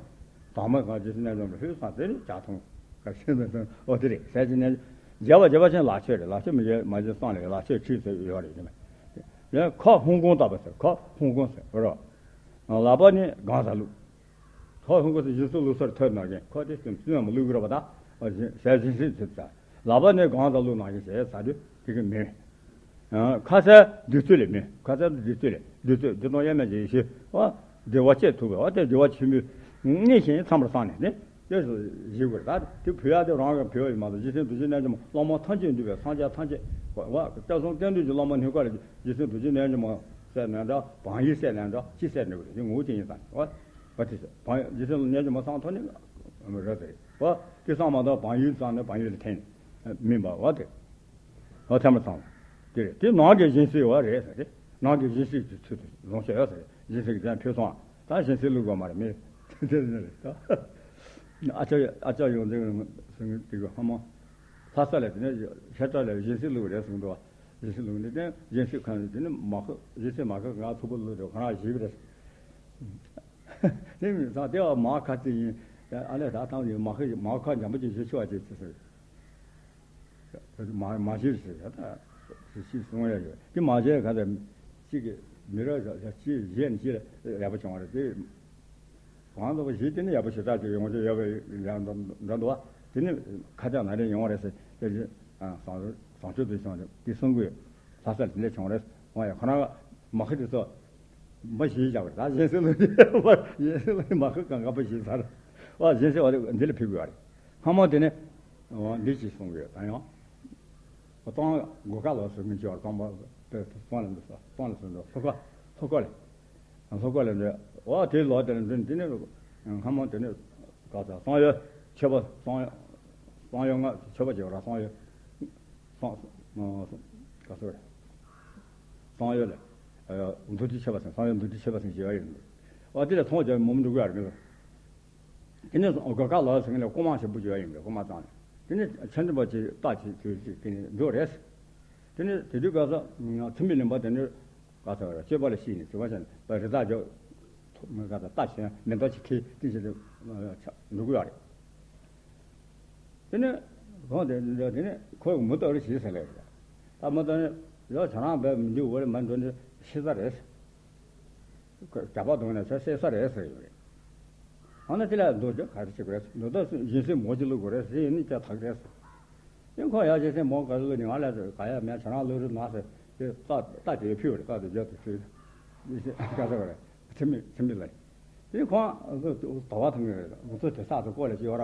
དང་པོ་གང་རྗེ་བཙུན་རྣལ་འབྱོར་མ་ཕུལ་བསམ་དེ་ནི་ཇ་འཐུང་། ག་ཟེར་ན་ཨོ་དེ་རེད་ཟེར་གྱི་ནས། རྒྱལ་བ་རྒྱལ་བ་ཆེན་ལག་མཆོད་རེད། ལག་མཆོད་མི་བྱེད་མ་བྱེད་གསུངས་ལས་ལག་མཆོད་ཁྲིད་ཟེར་ཡོད་རེད་ནི། ཡང་ཁ་ཧུང་ཀུང་བཏབ་པ་ཟེར་ཁ་ཧུང་ཀུང་ཟེར་རོ། ལག་པ་ནི་སྒང་ཟ་ལུགས། ཁ་ཧུང་ཀུང་ཟེར་རྗེ་བཙུན་ལུགས་སྲོལ་ཐོན་ནང་བཞིན་ཁ་དེ་སེམས་སེམས་ལ་མི་བླུག་རོ་བ་དང་། ཟས་ཟིན་སྲིད་ཟེར་ཟ། ལག་པ་ནི་སྒང་ཟ་ལུགས་ནང་བཞིན་ཟས་ཟ་དུས་དེ་གི་མིན། ཁ་ཟས་བདུད་རྩི་ལས་མིན། ཁ་ཟས་བདུད་རྩི་ལས་བདུད་རྩི་བདུད་དང་དབྱེར་མེད་ཀྱི་ཡེ་ཤེས་ཨ། བདེ་བ་སྐྱེ་ཐུབ་པའི་ཨ་དེ་བདེ་བ་ཆེན་པོའི་མངོན་ཞེན་ཚང་བར་བསམ་ནས་ནི་དེ་སུ་བཞེས་དགོས་རེད། ད་དེ་ཕུལ་ཡག་དེ་རང་གི་ཕུལ་བ་ཡིན་མ་གཏོགས་རྗེ་བཙུན་བདུད་རྩི་རྣལ་འབྱོར་མ་གླང་མོ་ཐམས་ཅད་འདུས་པའི་སངས་རྒྱས་ཐམས་ཅད་བ་སྐྱབས་གསུམ་སྐལ་ལྡན་གྱི་སློབ་མ་སྣེ་ཁ་ལ་རྗེ་བཙུན་བདུད་རྩི་རྣལ་འབྱོར་མ་བསད་ནའང་འདྲ་བག་ཡིད་བསད་ནའང་འདྲ་ཅི་བསད་ནའང་འདྲ་དེ་ངོ་བོ་ཅན་ཡིན་ཙང་ཨ། བ་དེ་བག་རྗེ་བཙུན་རྣལ་འབྱོར་མ་གསང་ཐོག་ནི་རེད་ཟེར་བ་དེ་གསང་མ་གཏོགས་བག་ཡིད་ཙང་ནི་བག་ཡིད་ལ་འཐེན་མིན་པ་བ་དེ། ཨོ་ཐལ་མོ་ཚང་། དེ་རེད། དེ་ནང་གི་སྦྱིན་སྲེག་བ་རེད་ཟེར་ཏེ། ནང་གི་སྦྱིན་སྲེག་གི་ཚུལ་དུ་ལོངས་སྤྱོད་ཡོད་ཟེར། སྦྱིན་སྲེག་གི་རྫས་ཕུལ་སོང་། ད་སྦྱིན་སྲེག་བླུག་དགོས་མ་རེད་མི། དེ་ནི་རེད་ད། ཨ་ཅག་ཨ་ཅག་ཡོངས་འཛིན་ཟེར་མཁན་དེ་གི་ཧ་མ། ལྷ་ས་ལ་དེ་ནས་ཤ་ཁྲག་ལ་སྦྱིན་སྲེག་བླུག་རེད་གསུངས་འདུག་བ། སྦྱིན་སྲེག་བླུག་ནས་དེ་སྦྱིན་སྲེག་ཁང་དེ་ནི་མ་ཁུ་སྦྱིན་སྲེག་མ་ཁུ་ང་ཚུགས་པ་བླུག་རེད་ཁོ་རང་བཞེས་པ་རེད། དེ་མི་ཚང་དེ་བ་མ་ཁ་ཅིག་ཡིན། ཨ་ལས་ད་ཐང་ཡིན་མ་ཁུ་མ་ཁ་འཇམ་པོ་ཅིག་བཞེས་ཆོག་པ་ཅིག་ཅི་ཟེར། མ་མ་བྱེད་ཟེར་ཡ་ད། ཅི་གསུང་ཡ་ཡོད་དེ་མ་བྱེད་ག་ད། གཅིག་གི་མི་ར་ཡ་གཅིག་བྱེད་ནས་གཅིག་ལ་ཡག་པོ་བྱུང་བ་རེད་དེ། གང་ལྟ་བུ་བྱེད་དེ་ནི་ཡག་པོ་ཞེ་དྲག་ཅིག་ཡོང་རྒྱུ་ཡོད་པའི་ཡང་འགྲོ་འགྲོ་འདུག་བ། དེ་ནི་ཁ་ཆག་ན་རེ་ཡོང་བ་རེད་ཟེར་དེ་བཞིན་བཟང་བཟང་སྤྱོད་དུ་བྱུང་རེད་དེ་གསུང་གི་ཡོད། ལྷ་ས་ལ་དེ་འདྲ་བྱུང་རེད་འོང་ཡ་ཁོ་རང་མ་ཁི་དེ་ཚོ། མ་ཞིག་བཞག་པ་རེད་ད་གཞན་སེམས་ལ་གཞན་སེམས་ལ་མ་ཁི་གང་ག་པ་ཞིག་ཚར། བ་གཞན་སེ་བ་འདི་ལ་ཕེབས་དགོས་པ་རེད། སྔ་མོ་དེ་ནི་འདི་ཅིག་གསུང་གི་ཡོད་ད་ཡང་། སྟོང་སྒོ་ཁ་ལོགས་སུ་མི་འགྱུར་བར་སྟོང་པ་སྟོང་ལ་སྟོང་ལ་སོན་འགྲོ་ལྷོ་ཁ་ལྷོ་ཁ་ལ། ལྷོ་ཁ་ལ་འདི་འོ་དེ་ལོག་དེ་ལ་འདི་འདི་ནི་སྔ་མོ་དེ་ནི་ག་ཚ་གསང་ཡོད་མཆོད་པ་གསང་ཡོད་གསང་ཡོད་ང་མཆོད་པ་བྱེད་པ་ར་གསང་ཡོད་གསང་ག་ཚོད་རེད། གསང་ཡོད་ལ་མདོ་སྡེ་མཆོད་པ་ཟེར་གསང་ཡོད་མདོ་སྡེ་མཆོད་པ་ཟེར་ཞེས་པ་ཡོད་འདུག་འོ་དེ་ལ་མཐོང་བྱ་མོམ་འགྲོ་གི་ཡ་རེད། དེ་ནས་སྒོ་ཁ་ལོག་ཟིན་ལ་ཀོ་མ་ཞིག་བུ་བྱོས་ཡིན་པས་ཀོ་མ་བཏང་ནས་དེ་ནས་ཆ་འདྲི་པ་ཅིག་རྟ་ཅིག་བྱོས་ཅིག་དེ་ནས་འགྲོ་རེད། དེ་ནས་དེ་དུས་སྐབས་སུ་ཚིམ་པའི་ལུང་པ་དེ་ནས་ག་ཚོད་སྤྱོད་པ་ལ་ཤེས་ནས་སྤྱོད་པ་བྱས་ནས་རི་དྭགས་འཇོག་ག་ཚོད་རྟ་བྱས་མེ་ཏོག་ཅིག་ཁྱེར་དེ་བྱས་ཏེ་འགྲོ་གི་ཡོད་རེད། དེ་ནས་གང་དེ་འདྲ་དེ་ནས་ཁོས་མུ་ཏོ་རེ་བྱས་ཟེར་ལས་རེད། ད་མུ་ཏོ་ནས་ཡོ་ཇ་རང་བས་མི་འཇུག་བོ་རེ་མ་འགྲོ་ནས་ཤི་ས་རེད། རྒྱ་པ་དོང་ནས་ཆ་བསད་ས་རེད་ཟེར་ཡོད་རེད། ཨ་ན་དེ་ལ་མདོ་རྒྱུ་ག་རེ་བྱེད་དགོས་རེད། མདོ་སྟོད་སུ་སྦྱིན་སྲེག་མོ་ཅིག་བླུག་དགོས་རེད་ཟེར་ཡིན་ནི་ཅག་ཐག་རེད། དེ་ཁོ་ཡ་སྦྱིན་སྲེག་མོ་ག་རེ་བླུག་ནི་ང་ལ་ག་ཡ་མེད་ཁྱོད་རང་བླུག་རོགས་གནང་ཟེར་དེ་རྟ་རྟ་དེ་ཕུལ་བ་རེད། རྟ་དེ་རྒྱབ་ཏུ་ཕུལ། ཡེ་ཤེས་ག་ཟེར་བ་རེད། ཁྲིམས་མེད་ཁྲིམས་མེད་ལ། དེ་ཁོང་དོ་བ་ཐང་གི་རེད། ང་ཚོ་དེ་ས་ཚོ་བཀོད་ལ་ཅི་ཡོད་ར་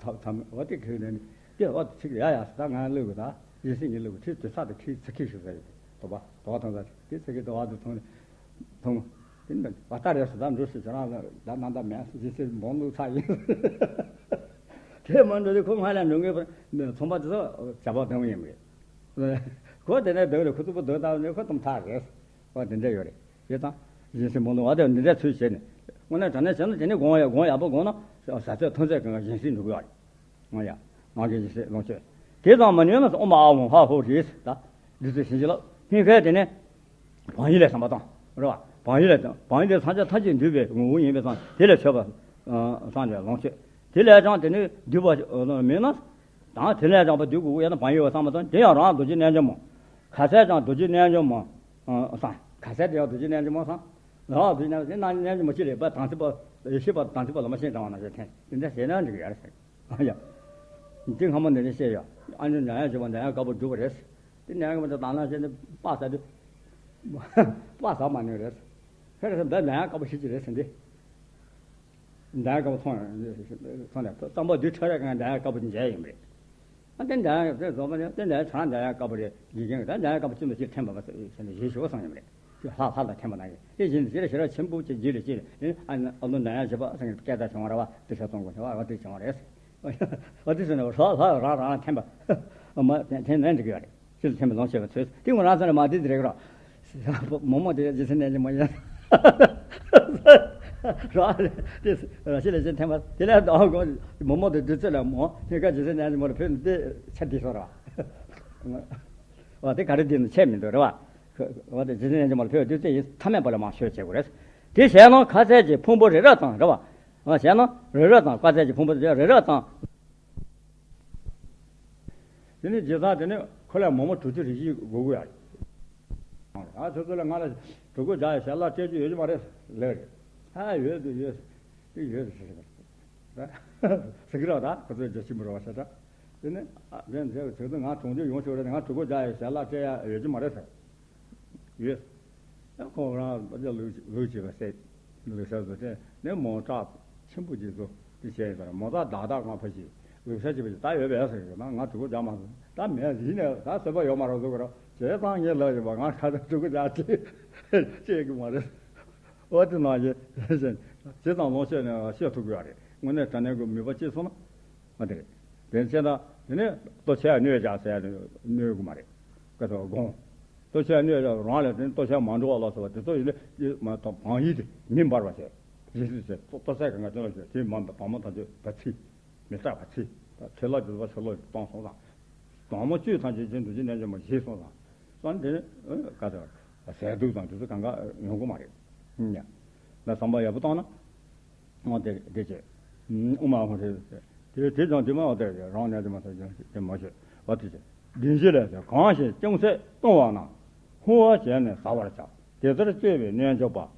ཐབ་ཐམ་བ་དེ་ཁེལ་ནས་ནི་དེ་བ་དེ་ཚིག་ཡ་ཡ་ཟེར་ད་ང་བླུག་གི་ད་ཡེ་ཤེས་ཉིད་བླུག་གི་ཁྲིད་དེ་ས་དེ་ཁྲིད་ཚིག་ཁེལ་ཞིག་ཟེར་ཡོད་དོ་བ་དོ་བ་ཐང་ས་དེ་ཚིག་གི་དོ་བ་དེ་ཐོང་ནས། ཐོང་། དེ་འདྲ་བ་ལྟ་རེས་སུ་ད་འགྲོ་ཞིག་ཁྱོད་རང་ལ་ད་ནང་ད་མེད་སུ་ཇི་སྲིད་འབོང་ལུགས་ཚ་ཡིན། དེ་མ་འགྲོ་དུས་ཁོ་སྔ་ལ་འགྲོ་ངེས་པར་ཚོང་པ་དེ་ཚོ་བྱ་བ་དང་ཡིན་པས། ཁོ་དེ་ནས་སྡོད་རེད། ཁོ་ཚོ་པོ་སྡོད་དང་ནས་ཁོ་དུམ་ཐག་རེད། ཨོ་དེ་འདྲ་ཡོད་རེད། དེ་དང་ཇི་སྲིད་འབོང་ལུགས་བ་དེ་འདི་འདྲ་ཚུལ་བྱས་ནས་དངོས་གནས་དྲང་གནས་བྱས་ན་དེ་ནས་དགོངས་ཡག་དགོངས་ཡག་པོ་དགོངས་ན་ཟ་ཚོད་ཐོན་ཚོད་གང་ག་ཇི་སྲིད་འགྲོ་གི་ཡོད་རེད། ང་ཡ། ང་གི་ཡེ་ཤེས་ལོངས་སྤྱོད། དེ་ཙམ་མ་ཉོན་ན་ཨོཾ་ཨཱཿཧཱུྃ་ཧྲཱིཿ་ད། བདུད་རྩི་བྱིན་གྱིས་བརླབས། སྙིང་ཁའི་དེ་ནས། བག་ཡིད་ལས་བསམ་པ་བཏང་། རེད་བ། བག་ཡིད་ལས་བཏང་། བག་ཡིད་དེ་སངས་རྒྱས་ཐམས་ཅད་འདུས་པའི་ངོ་བོ་ཡིན་པས་སངས་དེ་ལས་མཆོད་པ། བསམ་པའི་ལོངས་སྤྱོད། དེ་ལས་ཀྱང་དེ་ནས་འདུས་པ་མིན་ན། དང་དེ་ལས་ཀྱང་བ་འདུས་དགོས་ཡང་ན་བག་ཡིད་བསམ་པ་བཏང་དེ་ཡང་རང་རྡོ་རྗེ་རྣལ་འབྱོར་མ། ག་ཚད་ཀྱང་རྡོ་རྗེ་རྣལ་འབྱོར་མ། བསམ། ག་ཚད་དེ་ཡང་རྡོ་རྗེ་རྣལ་འབྱོར་མ་བསམ། རང་རྡོ་རྗེ་རྣལ་འབྱོར་དེ་རྣལ་འབྱོར་མ་ཅི་རེད་པ་དང་ཚིག་པ། ཡེ་ཤེས་པ་དང་ཚིག་པ་ལ་མ་ཤེས་དྲང་བ་ན་ཞེས་ཐེངས་དེ་འདྲ་ཞེ་ན་འགྲིག་ཡ་རེད། ཨ་ཡ། འདི་སྔ་མོ་འདི་འདྲ་བཤད་ཡོད། ཨ་ནི་འདྲ་ཡང་བྱེད་པ་འདྲ་ཡང་དཀར་པོ་སྒྲུབ་པ་རེད། དེ་འདྲ་ཡང་གི་མ་འདྲ་དང་ལ་བྱས་ནས་པ་ཟ་དུས། པ་ཟ་མ་ནུས་རེད། ཁེ་རེ་འདི་འདྲ་ཡང་དཀར་པོ་ཤེས་ཀྱི་རེད་ཟེར་འདི། འདྲ་ཡང་དཀར་པོ་མཐོང་མཐོང་ནས་གཙང་པོ་འདི་ཁྲ་རེ་གང་འདྲ་ཡང་དཀར་པོ་འདི་མཇལ་ཡིན་པ་རེད། ཨ་དེ་འདྲ་ཡང་དེ་བཟོ་པ་ནི་དེ་འདྲ་ཡང་ཆང་འདྲ་ཡང་དཀར་པོ་རེད་དགེ་རྒན་གྱི་ད་འདྲ་ཡང་དཀར་པོ་ཅི་མི་ཅི་འཐེན་པ་མ་ཟད་ཟེར་ནས་ཞེས་ཞུ་བ་སང་ཡིན་པ་རེད། ལྷ་ལྷ་ལ་འཐེན་པ་ན་ཡིན་དེ་བཞིན་ཞེ་རེ་ཞེ་རེ་ཆེན་པོ་ཅིག་རྗེས་ལ་ཅི་རེད་ཨ་ནི་ཨ་ལོ་འདྲ་ཡང་བྱེད་པ་སང་ཡིན་སྐད་བརྡ་བྱུང་བ་རེད་བ་དེ་ཤ་ཚོང་དགོས་བྱུང་བ་རེད་བ་དེ་བྱུང་བ་རེད། འོ་དེ་ཟེར་ནས་ལྷ་ལྷ་རང་རང་ལ་འཐེན་པ། མ་འཐེན་འཐེན་ནས་འགྲིག་གི་ཡོད་རེད། ཕྱི་ལ་འཐེན་པ་ལོངས་སྤྱོད་པ་ཚོས་དེ་ངོ་རང་ཚོ་ལ་མ་བདེ་དེ་རེད་རོ། མོག་མོག་དེ་རྗེས་སུ་ནས་ཀྱི་མ་ཡིན། རོ་ཨ་ལེ་དེ་ཕྱི་ལ་ཕྱི་འཐེན་པ་དེ་ལས་ལྡོག་གོ། མོག་མོག་དེ་བདུད་རྩི་ལ་མོ་སྙིང་ག་རྗེས་སུ་ནས་ཀྱི་མ་ལ་ཕུལ་ནས་དེ་ཆ་འདི་སོ་རོ། འོ་དེ་ག་རེ་འདི་ནི་ཆད་མི་འདུག་རེད་བ། འོ་དེ་རྗེས་སུ་ནས་ཀྱི་མ་ལ་ཕུལ་བདུད་རྩི་ཡིན་ཐ་མལ་པ་ལ་མ་ཤོད་བྱེད་དགོས་རེད། དེ་བྱས་ན་ཁ་ཟས་ཀྱི་ཕུང་པོ་རི་རབ་དང་རེད་བ། ཨ་བྱས་ན་རི་རབ་དང་དཀར་ཟས་ཀྱི་ཕུང་པོ་དེ་རི་རབ་དང་། དེ་ནས་རྗེས་ཚར་དེ་ནས་ཁོ་ལ་མོག་མོག་དྲུག་ཅུ་རེ་བཞི་དགོས་ཀྱི་ཡོད་རེད། ཨ་ཁྱོད་ཚོ་ལ་ང་ལ་གྲོད་ཁོག་རྒྱག་ཡ་ཞལ་ལག་སྤྲད་རྒྱུ་ཡོད་ཀྱི་མ་རེད་ལབ་རེད། ཨ་ཡོད་དུ་ཡོད་དུ་ཡོད་དུ་ཟེར་གི་རེད་ད་ཁོ་ཚོས་རྒྱ་ཆེན་པོ་རེད་བ་ཤ་ཁྲག་དེ་ནས་ཨ་དེ་ནས་ཁྱོད་ཚོ་ང་གྲོང་ཁྱེར་ཡོང་ཆོག་རེད་ང་གྲོད་ཁོག་རྒྱག་ཡ་ཞལ་ལག་སྤྲད་ཡ་ཡོད་ཀྱི་མ་རེད་ཟེར། ཡོད། ཡང་ཁོང་རང་རྒྱ་ལུགས་ལུགས་བྱེད་པ་སྲས་ལུགས་ས་བཟོ་སྟེ་ནས་མོ་བྲག་ཆེན་པོ་ཅིག་བཟོ་དེ་བྱས་ཡོད་པར་མོ་བྲག་བདག་བདག་ང་ཕ་ཞིག་ལུགས་ས་བྱེད་པ་ཞིག་ད་ཡོད་པས་ཟེར་ཡོད་ན་ང་གྲོད་ཁོག་རྒྱག་མ་སོང་ད་མེད་ཡིན་ནས་ད་བཟོད་པ་ཡོད་མ་རེད་བཟོ་གི་རེད་བྱས་ཙང་ངས་ལབ་ཡོད་པ་ང་ཁ་ཚ་གྲོད་ཁོག་རྒྱག་ཅེས་བྱེད་གི་མ་རེད། འོ་དེ་ནང་བཞིན་བྱས་ཙང་ལོངས་སྤྱོད་ནས་བཤད་ཐུབ་གི་ཡོད་རེད་དངོས་གནས་དྲང་གནས་ཀྱི་མོས་པ་སྐྱེས་སོང་ན། མ་དེ་རེད། དེ་བྱས་ན་དེ་ནས་ལྟོ་ཆས་གནོད་བྱ་ཟེར་ཡ་དེ་གནོད་གི་མ་རེད། ཀ་ཐོག་དགོངས། ལྟོ་ཆས་གནོད་བྱ་རང་ལ་དེ་ནས་ལྟོ་ཆས་མ་འགྲོ་བ་ལ་སོགས་པ་དེ་ཚོ་ཡིན་ན་ཡིད་མ་གཏོང་བང་ཡིད་དེ་མི་འབར་བ་བྱས། རིལ་རིལ་བྱས་ལྟོ་ཆས་གང་ག་སྟོན་པ་བྱས་དེ་མ་བང་མོ་དང་དེ་བ་ཚིག་མི་རྟག་པ་ཚིག་ད་ཁྲེ་ལ་རྒྱུ་བ་ཆ་ལོ་གཏོང་སོང་ཙང་། དང་མོ་བཅུད་ཐམས་ཅད་ཅན་དུ་ཅི་གནས་ཀྱང་མ་ཞེས་སོང་ཙང་། སོང་དེ་ནས་ཀ་ཐོག་ཟས་དུག་དང་དེ་ཚོ་གང་ག་ཡོང་གི་མ་རེད། ཡ། ད་བསམ་པ་ཡག་པོ་བཏང་ན། འོ་དེ་དེ་བྱས། ཨུ་མ་ཧོ་རེ། དེ་དེ་ཀྱང་དེ་མ་འོ་དེ་རང་ནས་དེ་མ་ཐག་ཀྱང་དེ་མ་བྱེད་པ་དེ་བྱས། དེ་བཞི་ལས་ཟེར་གང་ཞིག་ཅུང་ཟད་ལྟུང་བ་ན། ལྷུང་བ་བྱས་ནས་ཟ་བར་བྱ། དེ་ལྟར་སྤྱོད་པའི་རྣལ་འབྱོར་པ།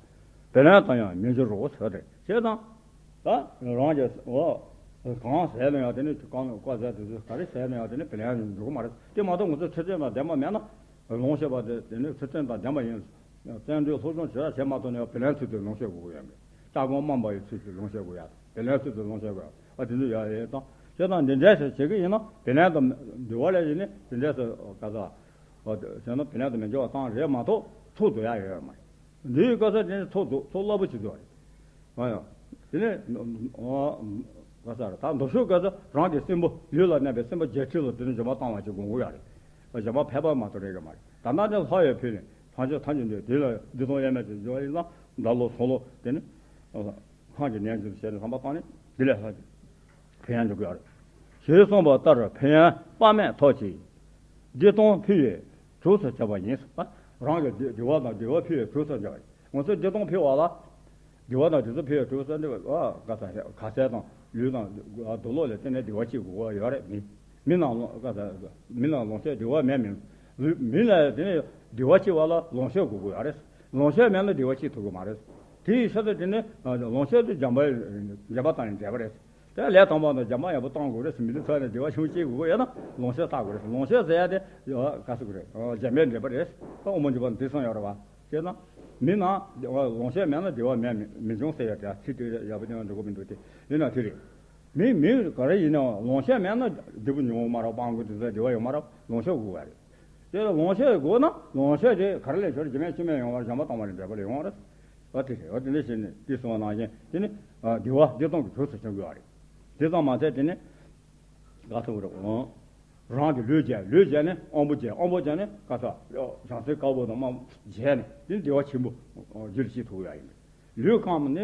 བེ་ལན་དུ་ཡང་མི་འགྱུར་རོ་ཟེར་ཏེ་བྱས་དང་། ད་རང་གི་འོ། གང་ཟས་ལ་ཡང་དེ་ནི་གང་བཀའ་ཟས་དེ་ཚོ་ག་རེ་ཟས་ལ་ཡང་དེ་ནི་བེ་ལན་འགྱུར་གི་མ་རེད་དེ་མ་གཏོགས་ང་ཚོ་ཚུལ་ཁྲིམས་དང་ལྡན་པ་མེད་ན། ལོངས་སྤྱོད་པ་དེ་དེ་ནི་ཚུལ་ཁྲིམས་དང་ལྡན་པ་ཡིན། བཙན་འགྲོའི་སློབ་སྦྱོང་བྱེད་ཡ་བྱེད་མ་ཐུབ་ན་ཡང་བེ་ལན་ཚུལ་དུ་ལོངས་སྤྱོད་དགོས་ཀྱི་ཡོད་མེད། ལྕགས་གོང་རྨོངས་པ་ཡི་ཚུལ་དུ་ལོངས་སྤྱོད་དགོས་ཡ། དེ་ལན་སུ་དུ་ལོངས་སྤྱོད་དགོས། ཨ་དེ་ཚོ་ཡ་ཡེ་དང་བྱས་དང་འདི་འདྲས་སུ་བྱེད་ཀྱི་ཡིན་ན་དེ་ལན་དུ་འདུལ་བ་ལས་ཡིན་ནི་དེ་འདྲས་སུ་ག་ས་བྱས་ན་དེ་ལན་དུ་མི་འགྱུར་བ་དང་རེད་མ་གཏོགས་ཚུགས་འདུག་ཡ་ཡོད་མ་རེད། འདིའི་ག་ས་དེ་ནི་ཚུགས་འདུག་ཚུགས་སླ་པོ་ཅིག་འདུག་རེད། ཨ་ཡ། དེ་ནས་ག་ས་རེད་ད་མདོ་ཕྱོགས་ག་ས་རང་གི་སྲིན་པོ་ལུས་ལ་གནས་པའི་སྲིན་པོ་བརྒྱད་ཁྲི་ལ་དེ་ནི་འཇོམས་པ་བཏང་བ་ཅིག་དགོངས་ཀྱི་ཡོད་རེད། འཇོམས་པ་ཕལ་པ་མ་གཏོགས་རེད་གི་མ་རེད། ད་ལྟ་ནི་ལྷ་ཡི་ཕུལ་ནས་བྱང་ཆུབ་ཐམས་ཅད་འདོད་དེ་ལ་བདུད་དང་དབྱེར་མེད་ཅིག་འཇོག་ཡིན་ན་ད་ལོ་སོང་ལོ་དེ་ནི། སྔགས་ཀྱི་ནན་ཅིག་བྱས་ནས་བསམ་པ་བཏང་ནས་འདི་ལས་ལྷག་ཅིག་ཕན་ཡོན་འཇུག་གི་ཡོད་རེད། ཞེས་གསུངས་པ་ལྟར་ཕན་ཡོན་དཔག་མེད་ཐོབ་ཅིང་། བདེ་སྟོང་ཕུལ་བས་གྲོགས་སུ་གྱུར་པ་ཡིན། རང་གི་བདེ་བདེ་བ་དང་བདེ་བ་ཕུལ་བས་གྲོགས་སུ་གྱུར་པ་ཡིན། ང་ཚོས་བདེ་སྟོང་ཕུལ་བ་ལ། བདེ་བ་དང་བདེ་སྟོང་ཕུལ་བས་གྲོགས་སུ་གྱུར་པ་ག་ས་ག་ས་དང་ལུས་དང་འདོད་ལོག་ལས་བརྟེན་ནས་བདེ་བ་སྐྱེ་དགོས་ཡོད་རེད་མི། མི་རྣམས་ལོ་ག་ས་མི་རྣམས་ལོངས་སྤྱོད་བདེ་བ་མེད་མིན། ལུས་མི་ལ་དེ་ནས་བདེ་བ་སྐྱེ་བ་ལ་ལོངས་སྤྱོད་དགོས་དགོས་ཡོད་རེད། ལོངས་སྤྱོད་མེད་ན་བདེ་བ་སྐྱེ་ཐུབ་ཀྱི་མ་རེད། དེ་ཡི་ཕྱིར་དུ་དེ་ནི་ལོངས་སྤྱོད་དུ་འཇམ་པ་འཇམ་པ་བཏང་ནས་འབྲས་བུ་རེད། དེ་ལས་དང་པོ་དང་འཇམ་པ་ཡག་པོ་བཏང་དགོས་རེད། མི་དེ་ཚོ་ནས་བདེ་བ་ཆུང་སྐྱེ་དགོས་ཀྱི་ཡོད་ན་ལོངས་སྤྱོད་བཏང་དགོས་རེད། ལོངས་སྤྱོད་ཟེར་ཡ་དེ་ག་ཟེར་དགོས་རེད། འཇམ་པའི་འབྲས་བུ་རེད། ད་དབུ་མ་འཇུག་པ་འདི་གསུངས་ཡོད་རེད་བ། བྱས་ན་མི་ན་ལོངས་སྤྱོད་མེད་ན་བདེ་བ་མེད་མི་མི་འབྱུང་ཟེར་ཡ་དེ་ཚིག་དེ་ཡག་པོ་ཉན་འགྲོ་གི་མི་འདུག་དེ་ཡིན་ན་དེ་རེད། མི་མི་ག་རེ་ཡིན་ནའང་ལོངས་སྤྱོད་མེད་ན་བདེ་པོ་མྱོང་མ་རེད། སྤྲང་པོ་དེ་ཚོ་བདེ་བ་ཡོང་མ་རེད། ལོངས་སྤྱོད་དགོས་པ་རེད། དེ་ལ་ལོངས་སྤྱོད་དགོས་ན་ལོངས་སྤྱོད་དེ་ག་རེ་ལས་བྱུང་རེད། རྒྱུ་མེད་རྐྱེན་མེད་ཡོང་བར་འཇམ་པ་བཏང་བ་ནི་འབྲས་བུ་ལས་ཡོང་བ་རེད། ཨ་དེ་རེད། ཨ་དེ་འདྲ་བྱས་ནས་དེ་གསུངས་པ་ནང་བཞིན་དེ་ནི་བདེ་བ་བདེ་སྟོང་གི་གྲོགས་སུ་འགྱུར་གྱི་ཡོད་རེད། དེ་ཙམ་མ་ཟད་དེ་ནི་ག་ཐུབ་རེད། རང་གི་ལུས་བརྒྱན། ལུས་བརྒྱན་ནས་དབང་པོ་བརྒྱན། དབང་པོ་བརྒྱན་ནས་ག་ས་བྱང་སེམས་དཀར་པོ་དང་དམར་པོ་བརྒྱན་ནས་དེ་ནི་བདེ་བ་ཆེན་པོ་རྒྱུད་ལ་སྐྱེ་ཐུབ་ཡ་ཡིན། ལུས་སྐམ་ནི་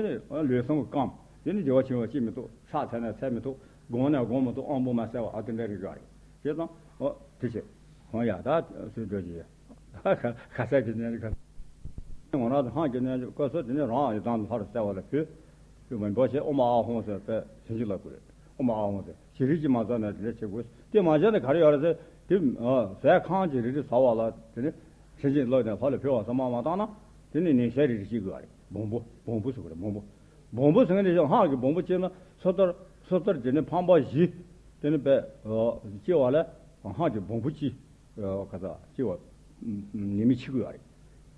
ལུས་ཟུངས་སྐམ། དེ་ནི་བདེ་བ་ཆེན་པོ་སྐྱེ་མི་ཐུབ། ཕྱག་འཚལ་ན་འཚལ་མི་ཐུབ། སྒོམ་ན་སྒོམ་མི་ཐུབ། དབང་པོ་མ་གསལ་བ་ཨ་དེ་འདྲ་རིགས་ཡོད་རེད། བྱས་ཙང་ཨོ་དེ་བྱས། ཧོ་ཡ་ད་སུས་འགྲོ་གི་ཡ། ཁ་ཁ་ས་གི་ནས་ཁ། ངོ་རང་དུ་ཧང་གི་ནས་བཀོད་སོ་དེ་ནི་རང་ཡི་དང་ལྷར་གསལ་བ་ལ་ཕུལ། ཕུལ་མི་འབོ་བྱས་ཨོ་མ་ཨ་ཧོང་ཟེར་བས་བྱིན་གྱིས་བརླབ་དགོས་རེད། ཨོ་མ་ཨ་ཧོང་ཟེར་བྱི་རིལ་གྱིས་མ་ཟ་ནས་དེ་འདྲ་བྱེད་དགོས། དེ་མ་བྱས་ནས་ག་རེ་ཡོད་རེད་ཟེར་དེ་ཟས་ཁང་གི་རིལ་རིལ་ཟ་བ་ལ་དེ་ནི་བྱིན་གྱིས་བརླབས་ནས་ལྷ་ལ་ཕུལ་བ་ཙམ་མ་བཏང་ན་དེ་ནི་ནད་གཞི་རིལ་རིལ་སྐྱེ་དགོས་རེད། སྦོམ་པོ་སྦོམ་པོ་ཟེར་དགོས་རེད། སྦོམ་པོ། སྦོམ་པོ་ཟེར་མཁན་དེ་ཧང་གི་སྦོམ་པོ་སྐྱེས་ན་སོ་ཐར་སོ་ཐར་དེ་ནི་ཕངས་པ་བཞི་དེ་ནི་པས་སྐྱེ་བ་ལས་ཧང་གི་སྦོམ་པོ་སྐྱེ། ཁ་ཚ་སྐྱེ་བ་ཉེས་དམིགས་ཆེ་གི་ཡོད་རེད།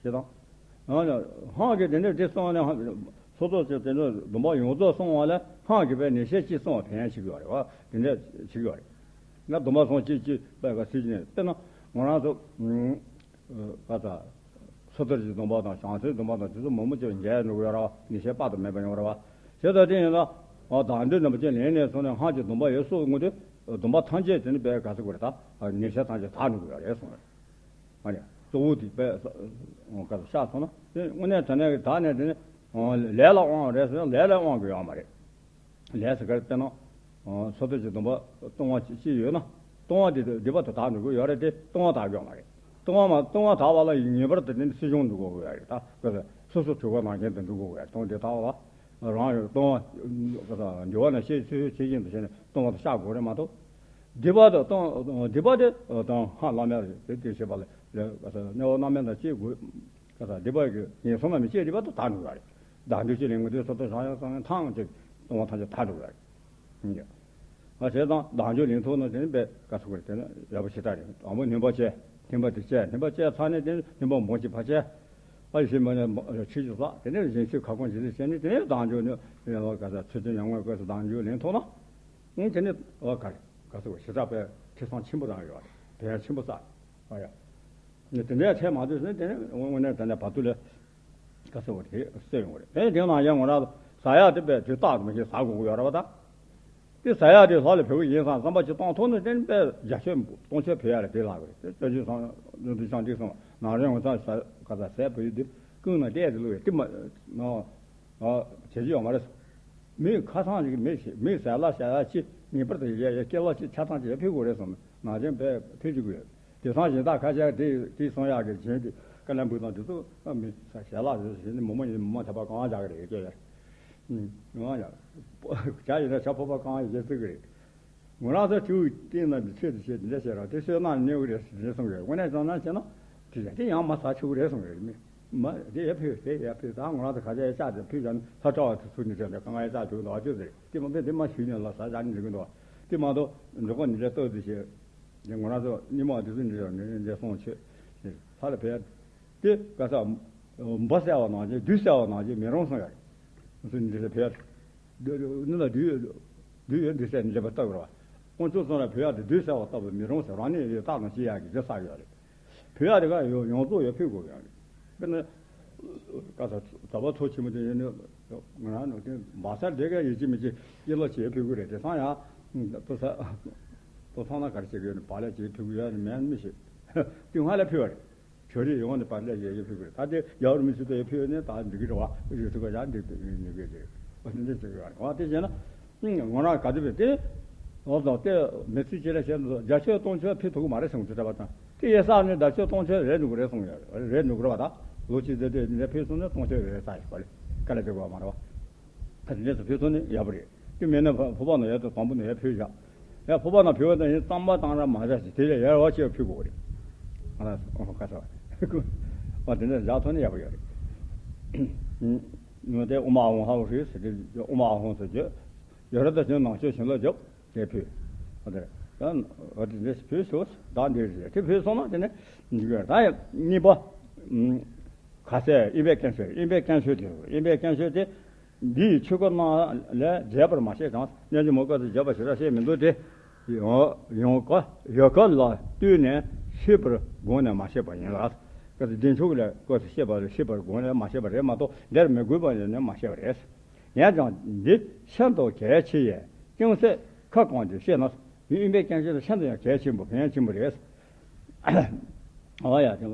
ཤེས་དང་། ཧང་གི་དེ་འདྲ་དེ་སོང་ནས་སོ་ཐར་དེ་འདྲ་སྡོམ་པ་ཡོངས་རྫོགས་སོང་བ་ལས་ཧང་གི་པས་ནད་གཞི་སྐྱེ་སོང་བ་ཕན་ཡོན་ཆེ་གི་ཡོད་རེད་བ། དེ་འདྲ་ཆེ་གི་ཡོད་རེད། ང་སྡོམ་པ་སོང་སྐྱེ་སྐྱེ་པས་ག་སྲིད་ཀྱི་ནས་དཔེར་ན་ང་རང་ཚོ། ཨ་ཙ། སོ་ཐར་གྱི་སྡོམ་པ་དང་བྱང་སེམས་སྡོམ་པ་དང་དེ་ཚོ་མང་པོ་ཅིག་འགལ་འགྲོ་གི་ཡོད་ར་བ། ནི་ཤེས་དཔག་ཏུ་མེད་པ་ཡོང་ར་བ། བྱས་ཙང་དེ་ཡིན་ལ། ཨ་དང་འདོད་རྣམ་པ་ཅན་ལེན་ནས་སོང་ནས་སྔགས་ཀྱི་སྡོམ་པ་ཡོད་སོགས་དངོས་དེ། སྡོམ་པ་ཐམས་ཅད་དེ་ནི་པས་ག་ཚོད་དགོས་རེད་ད། ནི་ཤེས་ཐམས་ཅད་དག་འགྲོ་གི་ཡོད་རེད་གསུངས་རེད། ཨ་ནི་གཙོ་བོ་དེ་པས་ག་ཚོད་བཤད་སོང་ན་དེ་དངོས་གནས་དྲང་གནས་ཀྱི་དག་ནས་དེ་ནི། ལས་ལ་དབང་རེད་ཟེར་ན་ལས་ལ་དབང་གི་ཡོད་མ་རེད། ལས་ཟེར་ག་རེ་བལྟས་ན། སོ་ཐར་གྱི་སྡོམ་པ་ལྟུང་བ་ཅི་ཅི་ཡོད་ན། ལྟུང་བ་དེ་སྡིག་པ་དེ་དག་འགྲོ་གི་ཡོད་རེད་དེ་ལྟུང་བ་དག་གི་ཡོད་མ་རེད། ལྟུང་བ་མ་ལྟུང་བ་དག་པ་ལ་ངེས་པར་དུ་དེ་ནི་སྲིད་སྦྱོང་འགྲོ་དགོས་ཀྱི་ཡོད་རེད་ད། སོ་སོ་གྲོད་ཁོག་ནང་བཞིན་དུ་འགྲོ་དགོས་ཀྱི་ཡོད་རེད། ལྟུང་དེ་དག་པ་རང་ཡོད་ལྟུང་བ། འགྱུར་བ་ན་ཤེས་ཤེས་ཤེས་བཞིན་དུ་བྱས་ནས་ལྟུང་བ་དེ་བཤགས་དགོས་རེད་མ་གཏོགས། སྡིག་པ་དེ་ལྟུང་སྡིག་པ་དེ་དང་ཧ་ལམ་ཡ་རེད་དེ་དེ་བྱེད་པ་ལ་གནས་བབ་རྣམ་སྨིན་དང་བཅས་དགོས། ཁ་ས་སྡིག་པ་གི་ངན་སོང་ལ་མི་སྐྱེ་སྡིག་པ་དང་དག་འགྲོ་བ་རེད། བདག་འདོད་ཀྱི་ལས་ངན་དེ་སོ་སོ་བྱང་ཡང་སང་ངན་ཐང་ཅིག་ལྟུང་བ་ཐམས་ཅད་དག་འགྲོ་བ་རེད། ང་བྱས་ཙང་བདག་འཇུག་ལེན་ཐུབ་ན་དེ་ནི་དཔེ་དཀའ་ཚུགས་རེད། དེ་ནི་ཡག་པོ་ཞེ་དྲག་རེད། དང་པོ་སྨྱོན་པ་བཅད། སྨྱོན་པ་དེ་བཅད། སྨྱོན་པ་བཅད་ཚར་ནས་དེ་ནི་སྨྱོན་པ་མང་ཅིག་ཕར་བཅད། ཨ་ཡེ་ཤེས་མ་ནས་ཁྲི་བཅུ་བསགས། དེ་ནས་རིན་ཆེན་ཁ་སྐོང་ཇི་ལྟར་བྱས་ནས་དེ་ནས་བདག་འཇུག་ནི་ཡང་ལ་ག་ས་ཚུལ་ཁྲིམས་ཉམས་ལེན་སྐབས་སུ་བདག་འཇུག་ལེན་ཐུབ་ན། ཨེ་དེ་ནི་ཨ་ག་རེ་དཀའ་ཚུགས་ཞེ་དྲག་དཔེ་ཁེ་བཟང་ཆེན་པོ་རང་ཡོད་རེད། དེ་ཡང་ཆེན་པོ་བསགས། ཨ་ཡ། དེ་འདྲའི་ཚད་མ་ཐོས་ཟིན་དེ་ནི་དངོས་གནས་དྲང་གནས་བར་དུ་ལས་དཀའ་ཚེགས་པ་དེ་སེལ་ཡོང་བ་རེད། ཨེ་དེ་ནང་ཡང་ང་རང་ཟ་ཡག་དེ་དཔེ་དུས་རྟག་ཏུ་མི་ཤེས་ཟ་དགོས་ཀྱི་ཡོད་རེད་བ་ད། དེ་ཟ་ཡག་དེ་ལྷ་ལ་ཕུལ་གི་ཡིན་བསམ་བསམ་པ་ཅིག་བཏང་ཐུབ་ན་དེ་ནི་དཔེ་བརྒྱ་ཆོད་སྟོང་ཆོད་ཕུལ་ཡག་རེད། དེ་ལྷག་གི་རེད། དེ་སྤྱོད་ཆོས་སང་ལུང་དུ་ཤང་དེ་སོང་ན་རེ་ངོ་ཚ་ཟ་ག་ས་ཟས་བུ་ཡི་དེ་ཀུན་ན་བལྟས་དེ་ལུགས་ཡོད་དེ་མ་ནོ། བྱེད་རྒྱུ་ཡོད་མ་རེད། མི་ཁ་ཚང་ཞིག་མི་ཞིག་མི་ཟས་ལ་བྱ་ཡག་ཅི་ངེས་པར་དུ་ཡ་ཡ་སྐྱེ་ལ་ཅི་ཆ་ཚང་ཅི་ཡ་ཕུལ་དགོས་རེད་སོང་ན་ཅན་དཔེ་ཕུལ་བཅུག་གི་ཡོད། དེང་སང་གཞན་དག་ཁ་ཤས་དེ་དེ་སོང་ཡག་གི་གཞན་དེ་དཀའ་ལས་འབུག་དང་དེ་ཚོ་མི་ཟས་ལ་ཞེས་ནི་མོ་མོ་ཡིན་མོ་མོ་ཐེ་པ་གང་བ་རྒྱག་གི་རེད་ཀྱེ། ང་ཡ་བྱ་ཡིན་ན་བྱ་ཕོ་པ་གང་བ་ཡེ་ཚིག་གི་རེད། ངོ་རང་ཚོ་ཆུ་བོའི་སྟེང་ན་འདི་ཆོས་འདི་བྱེད་འདི་འདྲ་བྱེད་རོགས་དེ་བསོད་ནམས་གནས་གི་རེད་ཟེར་གསུང་གི་རེད། དངོས་གནས་དྲང་གནས་བྱས་ན་དེ་བྱས་དེ་ཡང་མ་ཟ་ཆོག་གི་རེད་གསུང་གི་རེད། མི་མ་དེ་ཡ་ཕུད་དེ་ཡ་ཕུད་ད་ངོ་རང་ཚོ་ག་ཚད་ཡ་ལྕགས་དེ་ཕུད་བྱས་ན་ལྷ་གྲྭ་བ་དེ་ཚོ་ནི་དྲན་དེ་གང་ཡ་ལྕགས་བྱུག་འདུག་ཨ་ཅོ་ཟེར་དེ་མ་ཕེ་དེ་མ་ཞུས་ནས་ལ་ཟ་བྱ་ནི་འགྲིག་གི་འདུག་དེ་མ་གཏོགས་འབྲོག་པ་ནི་འདྲ་ལྟོས་དེ་བྱེད་དེ་ངོ་རང་ཚོ་ཉི་མ་དེ་ཚོ་འདྲ་ནི་འདྲ་སོང་ཆོས་ལྷ་ལ་ཕེ་དེ་ག་ས་འབུ་བསད་པ་ནང་བཞིན་བདུད་བསད་པ་ནང་བཞིན་མི་རུང་སོང་ཡ་རེད། ཚོ་ནི་འདྲ་ཕེ། འདི་ལ་བདུད་བདུད་ཡོད་འདི་ཟེར་ནས་སླེབས་པ་ལྟ་བུ་རེད་བ། དཀོན་མཆོག་གསུམ་ལ་བོད་ཡག་དེ་བདུད་ཟེར་བ་ལྟ་བུ་མི་རུང་ཟེར། རང་ཉིད་ཡོད་རྟགས་དང་ཅི་ཡག་གི་རྒྱུ་ས་ཡོད་རེད། བོད་ཡག་དེ་ག་ཡོད་ཡོངས་རྫོགས་ཡོད་ཕུལ་དགོས་ཡོད་རེད། དཔེར་ན་ག་ས་ཟླ་བ་ཚོ་ཆེན་མོ་དེ་ཡོད་ནི་ང་རང་ནང་དེ་བ་ས་དེ་ག་ཡིད་ཀྱི་མི་ཅི་ཡིད་ལ་བྱེད་ཕུལ་དགོས་རེད། དེ་སང་ཡང་ཏོ་ས་ཏོ་ཚང་ན་ག་རེ་བྱེད་དགོས་ཡོད་ནི་བ་ལ་བྱེད་ཕུལ་དགོས་ཡོད་ནི་མེད་མི་ཤེས། དེ་སྔ་ལ་ཕུལ་བ་རེད། ཇོ་རི་ཡོང་ནས་པར་ལས་ཡོད་ཡོད་ཕུལ་དགོས། ད་དེ་ཡག་རུ་མི་སྲིད་དོ་ཡོད་ཕུལ་ནས་ད་འགྲིག་གི་རེད་བ། ཡོད་ཐུག་ག་ཡང་འགྲིག་འགྲིག་གི་རེད། ཨ་འདི་འདྲ་བྱེད་དགོས་རེད་བ། དེ་བྱས་ན་ང་རང་ག་དུས་བས་དེ་ལོ་ཙང་དེ་མི་ཚེ་སྐྱེལ་ར་བྱས་ན་བརྒྱ་ཆ་སྟོང་ཆ་ཕུལ་ཐུབ་ཀྱི་མ་རེད་གསུངས་ཚུལ་འདྲ་བ་དང་། དེ་ཡེ་ས་ནས་བརྒྱ་ཆ་སྟོང་ཆ་རེད་འདུག་རེད་གསུངས་ཡོད་རེད། འདུག་རེད་བ། ད་ལོ་གཅིག་དེ་དེ་འདྲ་ཕུལ་སོང་ན་སྟོང་ཆ་རེད་ས་ཞིག་ག་ལས་ག་ལས་བྱེད་དགོས་མ་རེད་བ། ད་དེ་འདྲ་ཕུལ་སོང་ན་ཡག་པོ་རེད། དེ་མེད་ན་ཕ་ཕོ་བ་ན་ཡག་དང་དང་པོ་ན་ཡག་ཕུལ་བཞག་ཡ་ཕོ་བ་ན་ཕུལ་བ་དང་ཡིན་གཙང་མ་བཏང་ར་མ་བཞག་ཅིག་དེ་ལས་ཡར་བ་ཅིག་ཕུལ་དགོས་རེད། ཨ་ཁ་ས་བ་དེ་འདྲ་བཞག་ཐོན་ནས་ཡག་པོ་ཡོད་རེད། ངོ་དེ་ཨོ་མ་ཨ་ཧོང་ཧ་ཧོ་ཧྲི་ཟེར་དེ་ཨོ་མ་ཨ་ཧོང་ཟེར་རྒྱུ་ཡོད་ར། ད་ཅིག་ནང་ཆོས་བྱིན་རླབས་རྒྱབ་དེ་ཕུལ། ཨ་དེ་ད་ཨ་དེ་འདྲ་ཕུལ་ཤོག་ད་འདི་རེད། དེ་ཕུལ་སོང་ན་དེ་ནས་འགྲིག་ཡོད་རེད། ད་ཡང་གཉིས་པ་ཁ་ཟས་ཨིན་པའི་རྐྱང་ཤོས། ཨིན་པའི་རྐྱང་ཤོས་དེ་ཨིན་པའི་རྐྱང་ཤོས་དེ། འདི་ཡི་ཆོས་སྐོར་རྣམས་ལས་རྒྱས་པར་མ་བཤད་ཀྱང་། སྙན་རྒྱུད་མ་བཀོད་དུ་བརྗོད་པ་ཞེས་ར་བཤད་མི་འདུག་སྟེ། ཡོངས་ཡོངས་ཀ་ཡོད་ཀ་ལ་ལྟོས་ནས་ཤེས་པར་དགོངས་ནས་མ་བཤད་པ་ཡིན་ལ། བཀའ་སྲིད་བདེ་མཆོག་ལས་བཀོད་དུ་བཤད་པ་ལ་ཤེས་པར་དགོངས་ནས་མ་བཤད་པ་རེད་མ་གཏོགས་འདིར་མི་དགོས་པ་ཡིན་ནས་མ་བཤད་པ་རེད། ཡང་ཀྱང་འདི་ཤིན་ཏུ་གལ་ཆེ་ཡས་ཅུང་ཟད་ཁ་སྐོང་སྟེ་བཤད་ན། མི་ཨིན་པའི་རྐྱང་ཤོས་དེ་ཤིན་ཏུ་ཡང་གལ་ཆེན་པོ་ཕན་ཡོན་ཆེན་པོ་རེད། ཨོ་ཡ། དེ་